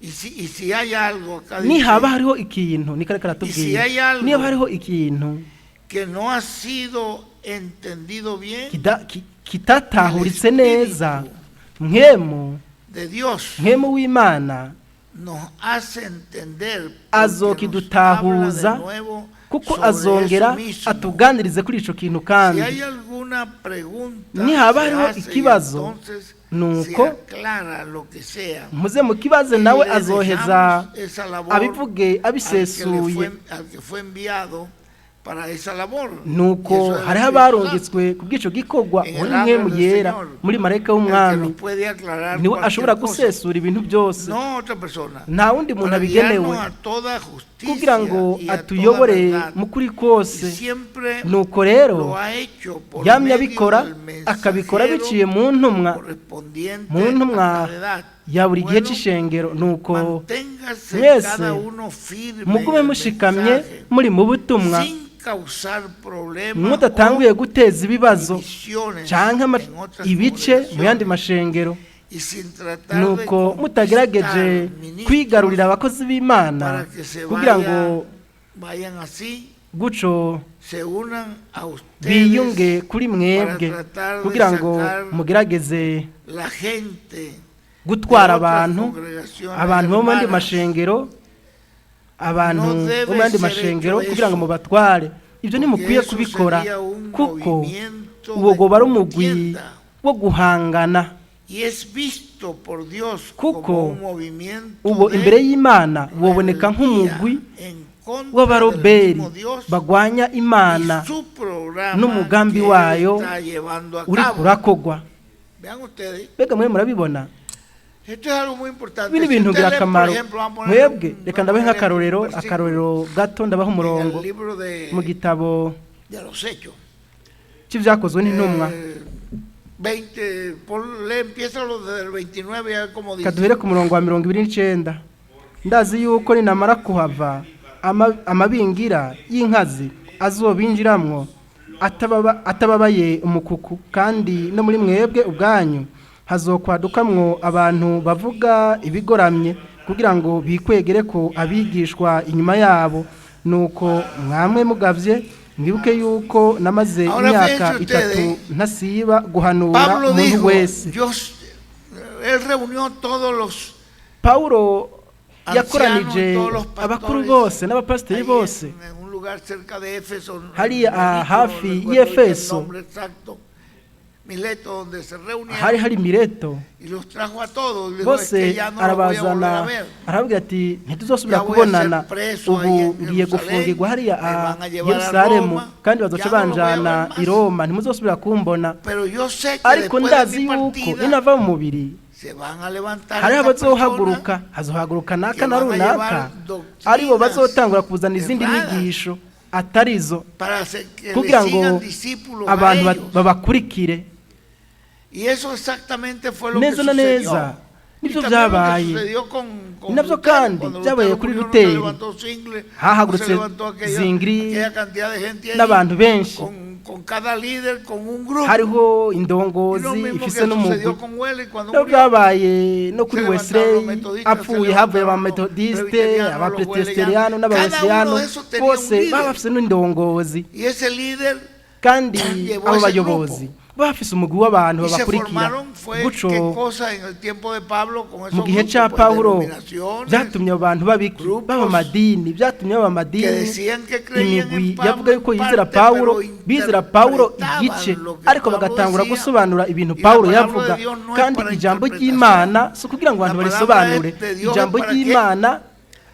y si hay algo, acá Nihaba dice, hariho ikintu, niko ariko Y si aratubwira, hay algo niba hariho ikintu que no ha sido entendido bien kitatahuritse neza, Mpwemu de Dios, Mpwemu w'Imana nos hace entender porque nos habla azokidutahuza, de nuevo kuko sobre azongera eso mismo. atuganirize kuri ico kintu. Si Kandi hay alguna pregunta, nihaba se hariho hace y ikibazo, entonces se nuko aclara lo que sea. muze mukibaze, Y nawe le azoheza dejamos esa labor abivuge al que le abisesuye. fue, al que fue enviado para esa labor. Y Nuko eso es el hariho Espíritu Santo, abarungitswe ku bw'ico gikorwa, en uwo el ni Mpwemu ángel del yera Señor, muri marayika el que w'umwami, nos puede aclarar niwe ashobora cualquier cosa. gusesura ibintu byose, No otra persona. nta wundi muntu Para abigenewe, guiarnos a toda justicia kugira ngo y a toda atuyobore verdad. mu kuri Y kose. siempre Nuko rero lo ha hecho por yamye medio abikora, del akabikora mensajero biciye mu ntumwa, correspondiente mu ntumwa a cada edad. ya buri gihe Bueno, c'ishengero. Nuko manténgase mwese cada uno firme en mugume el mushikamye mensaje, muri mu butumwa, sin causar problemas mudatanguye o guteza ibibazo divisiones canke en otras ibice mu yandi congregaciones mashengero, y sin tratar de nuko mutagerageje conquistar ministros kwigarurira abakozi b'Imana para que se kugira ngo vayan así, guco se unan a ustedes biyunge kuri mwebwe para tratar de kugira ngo sacar mugerageze la gente gutwara de otras abantu, congregaciones abantu bo mu yandi hermanas. mashengero, abantu No debe bo mu yandi ser mashengero hecho kugira ngo eso, mubatware. Ibyo porque ntimukwiye eso kubikora, sería un kuko movimiento uwo de woba ari umugwi contienda. wo guhangana, Y es visto por Dios kuko como un movimiento uwo de imbere y'Imana woboneka nk'umugwi rebeldía en contra del w'abaroberi mismo Dios bagwanya Imana y su programa n'umugambi que él wayo está llevando a uri cabo. kurakogwa. Vean ustedes, Mbega mwe murabibona? esto es algo muy importante. Ibi ni Si ibintu usted lee, por ngirakamaro. ejemplo, vamos a poner Mwebwe un- reka vamos a ndabahe poner un nk'akarorero, versículo akarorero gato, ndabaha en umurongo el libro mu gitabo de los Hechos. c'ivyakozwe n'intumwa. 20, ponle, empieza lo desde el 29, ya como dice. Kaduhere ku murongo wa 29. Ndazi yuko ninamara kuhava amabingira y'inkazi azobinjiramwo atababaye umukuku, kandi no muri mwebwe ubwanyu hazokwadukamwo abantu bavuga ibigoramye kugira ngo bikwegere ko abigishwa inyuma yabo. Nuko mwamwe mugavye, mwibuke yuko namaze Ahora imyaka fíjense 3 ustedes, ntasiba guhanura Pablo umuntu dijo, wese. Dios, él reunió todos los Pawulo ancianos, yakoranije todos los abakuru pastores bose n'abapasiteri ahí bose en un lugar cerca de Éfeso, hariya en Benito, no hafi recuerdo ahorita el y'Efeso. nombre exacto. Mileto donde se Hari reunieron hari Mileto. Y los trajo a todos. Y dijo, es Bose que ya no los voy a volver a arabazana, ver. arababwira ati ntituzosubira Ya voy a ser kubonana, preso ahí ubu en ngiye Jerusalén, gufungirwa hariya me a van a llevar a Yerusalemu, Roma, kandi bazoca ya no los voy a ver banjana más. i Roma, ntimuzosubira kumbona. Pero yo sé que Ariko después de ndazi mi yuko partida ninava mu mubiri se van a levantar hariho estas personas abazohaguruka, hazohaguruka naka que na van a runaka, llevar aribo doctrinas bazotangura kuzana izindi erradas nyigisho atarizo para hacer que le kugira ngo sigan discípulos a abantu ellos. babakurikire. Y eso exactamente fue lo que Neza na sucedió. neza Y nibyo también lo que byabaye. sucedió con Ni nabyo Lutero. kandi Cuando byabaye Lutero kuri murió, no se Luteri. levantó Zwingli, no se Hahagurutse levantó Zwingli aquella cantidad de gente allí, n'abantu benshi, con cada líder, con un grupo. Hariho Y lo indongozi mismo ifise que n'umugwi. sucedió con Wesley cuando Nabyo murió. byabaye no kuri Se levantaron los Wesley metodistas, se apfuye, havuye levantaron los abametodiste, presbiterianos, los abapresbiteriano wesleyano. Cada uno n'abawesiyano, de esos tenía un bose líder. baba bafise n'indongozi. Y ese líder Kandi llevó abo ese bayobozi grupo. bafise umugwi w'abantu Y se babakurikira. formaron, fue Guco qué cosa en el tiempo de Pablo con mu esos gihe grupos, ca pues, Pawulo denominaciones byatumye abo bantu babiki grupos baba amadini, byatumye baba que amadini, decían que creían imigwi en Pablo yavuga yuko en yizera parte, Pawulo, pero bizera Pawulo interpretaban igice, lo que ariko Pablo bagatangura decía. gusobanura ibintu Y la Pawulo palabra yavuga. de Dios no es Kandi para ijambo interpretación. ry'Imana si ukugira ngo La abantu palabra barisobanure, de Dios es ijambo para qué? ry'Imana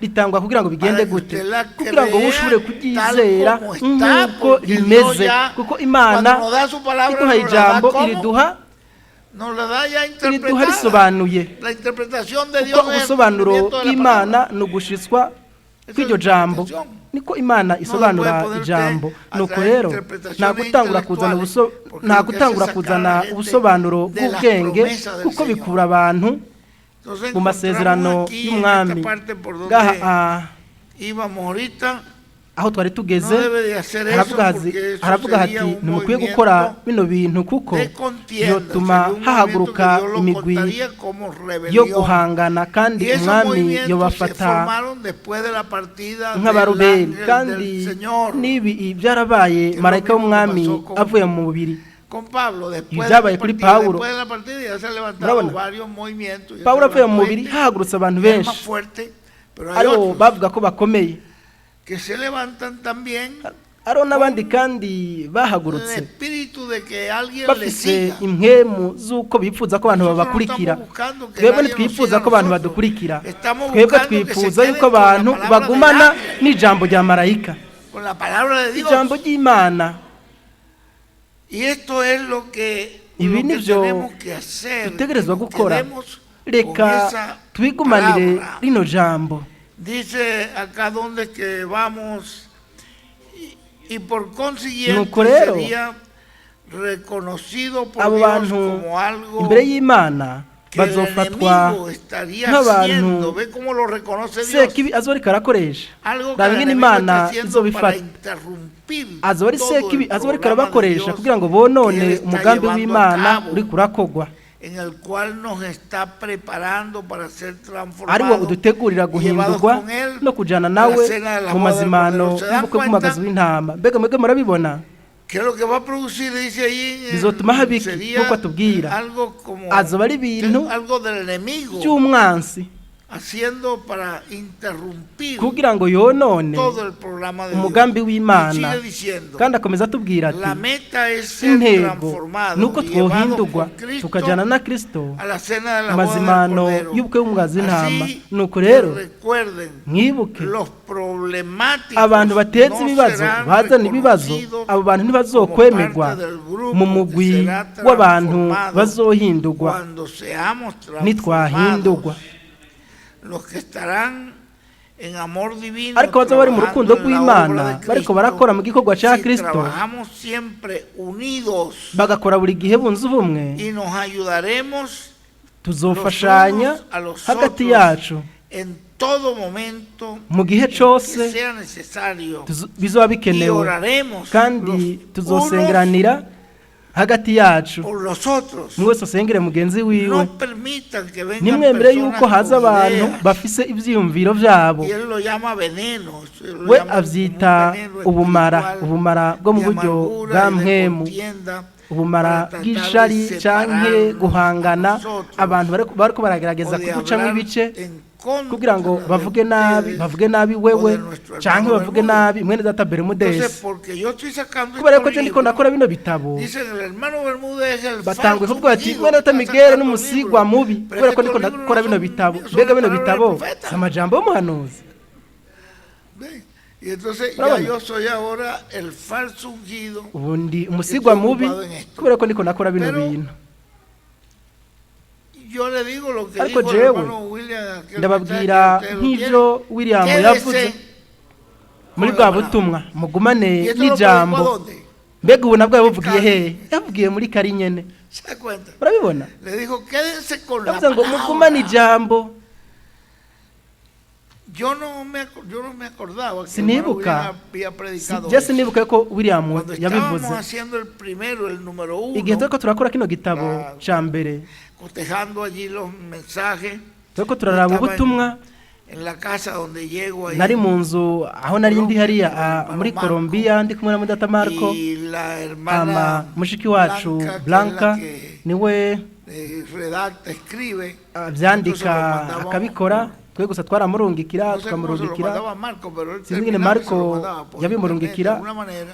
ritangwa kugira ngo bigende Para que gute? usted la Kugira ngo crea ushobore tal kuryizera como está, nk'uko porque Dios rimeze, ya, kuko Imana cuando nos da su palabra, iduha nos la da ijambo ¿cómo? iriduha Nos la da ya iriduha interpretada. risobanuye, La interpretación de kuko Dios es el ubusobanuro cumplimiento de la bw'Imana palabra. ni ugushitswa Esa es kw'iryo la jambo, interpretación. niko Imana No se isobanura puede poner ijambo. usted a Nuko traer rero nta interpretaciones gutangura kuzana intelectuales, porque nta lo que hace gutangura es sacar a kuzana la gente ubusobanuro de las bw'ubwenge, promesas del kuko Señor. bikura abantu Entonces mu masezerano encontramos aquí en y'umwami. esta parte por Ngaha donde íbamos ahorita, aho twari tugeze, no debe de hacer eso haravuga porque eso haravuga sería hati un ntimukwiye gukora movimiento bino bintu kuko de contienda, yotuma sería un movimiento que hahaguruka Dios lo imigwi contaría como yo rebelión. guhangana, kandi Y esos umwami movimientos se yobafata formaron después de la partida del nk'abarubeli. ángel del Kandi Señor n'ibi byarabaye Que lo marayika mismo que w'umwami pasó con avuye mu mubiri. con Pablo, Ibi después de byabaye la kuri partida, Pawulo. después de la partida ya se han levantado Murabona, varios movimientos. Ya se Pawulo avuye mu levantó mubiri este, hahagurutse abantu que es más benshi, fuerte, pero hay aribo otros bavuga ko bakomeye, que se levantan también ariho n'abandi kandi con el bahagurutse espíritu de que alguien les bafise siga. impwemu z'uko bifuza ko abantu Nosotros no babakurikira. estamos buscando que Twebwe nadie nos ntitwifuza siga a ko abantu nosotros. badukurikira, Estamos twebwe buscando que se twifuza queden yuko con la abantu palabra del bagumana ángel, n'ijambo rya marayika, con la palabra de Dios. ijambo ry'Imana. Y esto es lo que, Ibi lo que nivyo tenemos que hacer. Que dutegerezwa nos gukora. quedemos con Reka esa twigumanire palabra. rino jambo. Dice acá donde que vamos y por consiguiente Nuko rero, sería reconocido por abo Dios bantu como algo imbere y'Imana que el bazofatwa enemigo estaría nk'abantu haciendo. Ve cómo lo reconoce Dios. Sekibi azoba ariko arakoresha. Algo que Raba el ingene enemigo está Imana haciendo para izobifata, interrumpir azoba ari todo Sekibi el azoba ariko programa de arabakoresha Dios kugira ngo que bonone él está umugambi llevando a w'Imana cabo, uriko urakogwa, en el cual nos está preparando para ser ariwo transformados udutegurira y llevados guhindurwa con él no kujana a la nawe cena de la mu boda del mazimano Cordero. ¿Se dan y'ubukwe bw'umwagazi cuenta? w'intama. Mbega mwebwe murabibona? ¿Qué es lo que va a producir? Dice ahí, Bizotuma haba iki? sería Nk'uko atubwira, algo como azoba ari ibintu algo del enemigo by'umwansi haciendo para interrumpir kugira ngo yonone todo el programa de umugambi Dios. Y w'Imana. sigue diciendo, Kandi akomeza atubwira ati la meta es ser intego transformado nuko y llevado twohindurwa con Cristo tukajana na Kristo a la cena de la boda del amazimano Cordero. y'ubukwe bw'umwagazi w'intama. Así Nuko que rero recuerden, mwibuke, los problemáticos abantu bateza no ibibazo, serán bazana ibibazo, reconocidos abo bantu ntibazokwemerwa como parte del grupo mu que mugwi será w'abantu transformado bazohindurwa cuando seamos nitwahindurwa. transformados. Los que estarán en amor divino Ariko bazaba bari mu rukundo trabajando en la obra rw'Imana de bariko Cristo, barakora mu gikorwa ca si Kristo, trabajamos siempre unidos bagakora buri gihe bunze ubumwe, y nos ayudaremos tuzofashanya los unos a los hagati otros yacu en todo momento mu gihe que cose sea necesario bizoba y bikenewe, oraremos kandi los unos tuzosengeranira hagati yacu, por los otros. umwe wese asengere mugenzi wiwe. No permitan que vengan Ntimwemere personas yuko haza con abantu ideas. bafise ivyiyumviro vyabo. Y él lo llama veneno, lo We llama como un avyita veneno ubumara, espiritual ubumara bwo mu de buryo amargura bwa y de mpwemu, contienda ubumara para tratar de bw'ishari canke separarnos a guhangana, nosotros abantu bariko baragerageza o de kuducamwo hablar ibice en Kugira ngo contra de bavuge nabi, ustedes bavuge nabi o wewe de nuestro canke hermano bavuge Bermúdez. nabi mwene data Entonces, Bermudez. porque yo estoy sacando Kubera ko estos je ndiko libros, ndakora bino bitabo, dicen el hermano Bermúdez es el batanguye falso kuvuga bati ungido mwene que data está Miguel sacando n'umusigwa libros. mubi, Pero kubera es ko que ndiko estos libros ndakora no bino son bitabo. míos, son Mbega la bino palabra del bitabo profeta. si amajambo y'umuhanuzi? ¿Ve? Y entonces ya Urabona? yo soy ahora el falso ungido. Ubundi umusigwa mubi ocupado en esto. kubera ko ndiko ndakora bino Pero bintu. Yo le digo lo que Ariko dijo el jewe hermano William en aquel ndababwira mensaje que ustedes lo nk'ivyo tienen. William Quédese yavuze muri con bwa la palabra. butumwa, mugumane ¿Y esto lo predicó a n'ijambo. dónde? Mbega ubu nabwo yabuvugiye Kari. hehe? Yavugiye muri kari nyene. ¿Se da cuenta? Urabibona? Le dijo, quédense con la Yavuze ngo mugumane palabra. ijambo. Yo no me acordaba que el hermano Sinibuka, William había predicado je eso. sinibuka ko William Cuando estábamos yabivuze haciendo el primero, el número igihe uno, turiko turakora kino gitabo Ah. ca mbere, cotejando allí los mensajes, turiko turaraba estaba ubutumwa. en la casa donde llego ahí, Nari mu nzu aho nari ndi hariya muri Colombia, ndi kumwe na mudata Marco y la ama hermana mushiki wacu Blanca, que es la Blanca que niwe redacta, escribe. avyandika Entonces lo mandaba- akabikora, twe gusa twaramurungikira, No sé cómo se lo tukamurungikira. mandaba a Marco, pero él Sinzi ingene terminaba y se lo Marco mandaba por yabimurungikira. internet de alguna manera.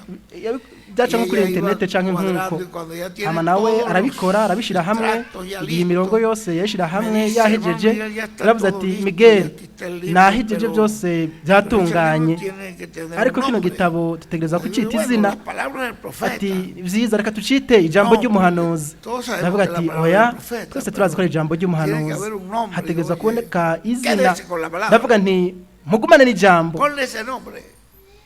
Byaca nko Y kuri ella iba interinete canke nkuko cuadrando y cuando ya tiene hama nawe todos los arabikora, arabishira hamwe, extractos ya igihe imirongo listos, yose yayishira hamwe me dice, yahejeje, "Hermano Miguel, ya está yaravuze todo ati listo, Miguel, y aquí está el libro, nahejeje pero- byose pero ese byatunganye, libro tiene que tener ariko un kino nombre". gitabo dutegereza Le digo, kucita "Bueno, izina." las palabras del profeta". Ati vyiza, reka tucite ijambo No, ry'umuhanuzi. todos sabemos Ndavuga que la ati palabra oya, del profeta, twese turazi ko ari ijambo tiene que ry'umuhanuzi, haber un nombre. hategerezwa Oye, kuboneka izina. quédese con la palabra. Ndavuga nti mugumane n'ijambo. Ponle ese nombre.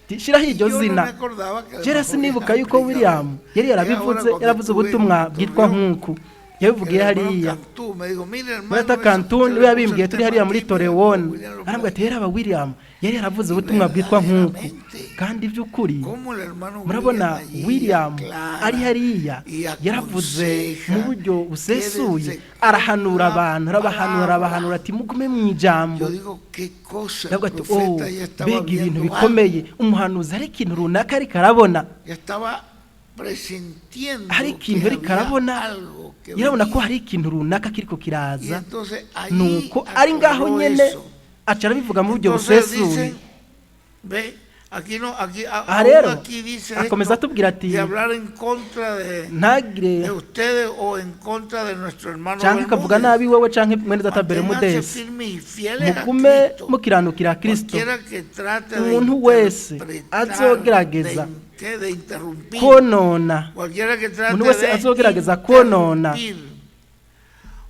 Ati, shiraho iryo Yo no zina. me acordaba que el Jera hermano sinibuka William yuko predicaba. William yari Y ahora yarabivuze, cuando yaravuze estuve en ubutumwa bwitwa Torreón, nkuku yabivugiye el hermano hariya. Cantú me dijo, "Mire, hermano, Murata eso Cantú usted niwe le puso yabimbwiye el turi tema hariya muri aquí, mira, Torreón, William lo arambwira ati predicó". yaraba William yari yaravuze ubutumwa bwitwa nkuku. Kandi by'ukuri Cómo el hermano murabona William allí William aclara ari hariya y yaravuze aconseja, mu buryo busesuye, quédense con arahanura la abantu, arabahanura, palabra. arabahanura ati mugume mu ijambo. Yo digo, qué cosa, el Ndavuga ati oh, profeta ya estaba mbega ibintu viendo algo, bikomeye, umuhanuzi hari ikintu runaka ariko arabona, ya estaba presintiendo hari que ikintu ariko había arabona, algo que yarabona ko venía. hari ikintu runaka kiriko Y kiraza. entonces allí Nuko ari ngaho aclaró nyene eso. aca arabivuga mu buryo Entonces busesuye. dice, ve, aquí no, aquí, Aha aún rero aquí dice akomeza esto atubwira ati de hablar en contra ntagire de ustedes o en contra de nuestro hermano canke akavuga Bermúdez. nabi wewe canke mwene data Manténganse Bermudez, firmes y fieles a mugume Cristo. mukiranukira Kristo. Cualquiera que trate de Umuntu wese interpretar, azogerageza de interrumpir, konona, cualquiera que trate umuntu wese de azogerageza konona interrumpir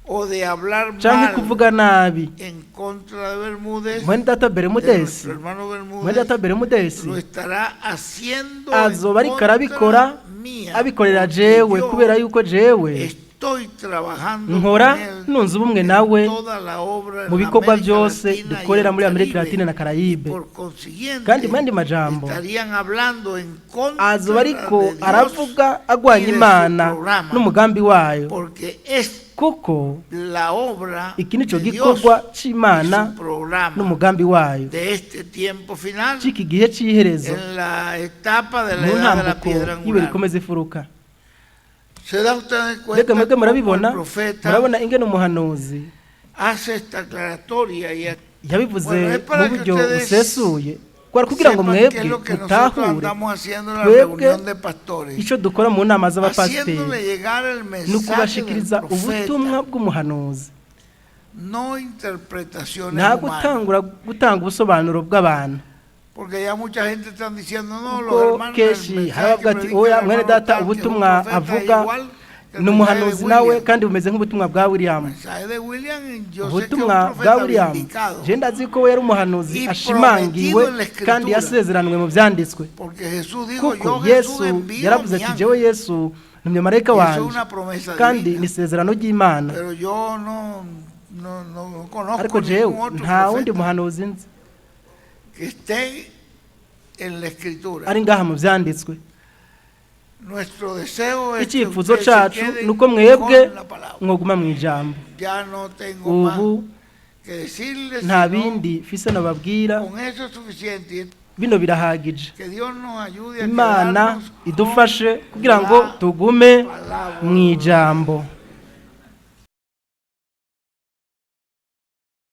o de hablar canke mal kuvuga nabi en contra de Bermúdez, mwene data de Bermudez, nuestro hermano mwene Bermúdez, data Bermudez lo estará haciendo en azoba ariko contra arabikora mía, abikorera porque jewe, yo kubera yuko jewe estoy trabajando nkora con él nunze ubumwe en nawe toda la obra en mu bikorwa América byose Latina y dukorera el muri Amerika Caribe. Latina na Caraïbe. Por consiguiente, Kandi mu yandi majambo estarían hablando en contra azoba ariko de Dios aravuga agwanya y de su Imana programa, n'umugambi wayo, porque es kuko la obra iki nico de Dios gikorwa y c'Imana su programa n'umugambi wayo de este tiempo final c'iki gihe c'iherezo en la etapa de la mu edad de la ntambuko piedra y'ibuye angular. rikomeza ifuruka. ¿Se da usted Mbega cuenta mwebwe cómo el murabibona, profeta murabona ingene umuhanuzi hace esta aclaratoria y yabivuze Bueno, es para mu que buryo ustedes busesuye kwari kugira ngo sepan qué mwebwe es lo que nosotros mutahure andamos haciendo en la twebwe reunión de pastores, ico dukora mu nama z'abapasiteri haciéndole llegar el ni mensaje del ukubashikiriza ubutumwa profeta, bw'umuhanuzi, no interpretaciones nta humanas, gutangura gutanga ubusobanuro bw'abantu, porque ya mucha gente está diciendo, no, los kuko hermanos, el kenshi hari mensaje que abavuga ati predica el oya mwene hermano data tal, que es un ubutumwa profeta, es avuga igual que el ni mensaje de umuhanuzi nawe William. kandi bumeze nk'ubutumwa bwa William. El mensaje de William, yo sé que es un Ubutumwa bwa profeta William vindicado, je ndazi ko we yari umuhanuzi Y ashimangiwe prometido en la escritura. kandi yasezeranwe mu vyanditswe, porque Jesús dijo, kuko yo Jesús Yesu envío yaravuze mi ati ángel. jewe Yesu ntumye marayika Y eso es wanje, una promesa kandi divina. ni isezerano ry'Imana, Pero yo no conozco ariko jewe ningún otro nta wundi profeta muhanuzi nzi que esté en la escritura. ari ngaha mu vyanditswe. Nuestro deseo es que Icyifuzo ustedes se cacu queden ni uko mwebwe con la palabra. mwoguma mu ijambo. Ya no tengo más Ubu que decirles, nta sino bindi mfise nobabwira, con eso es suficiente. Y bino birahagije. que Dios nos ayude a Imana quedarnos con idufashe kugira ngo la tugume palabra. mu ijambo.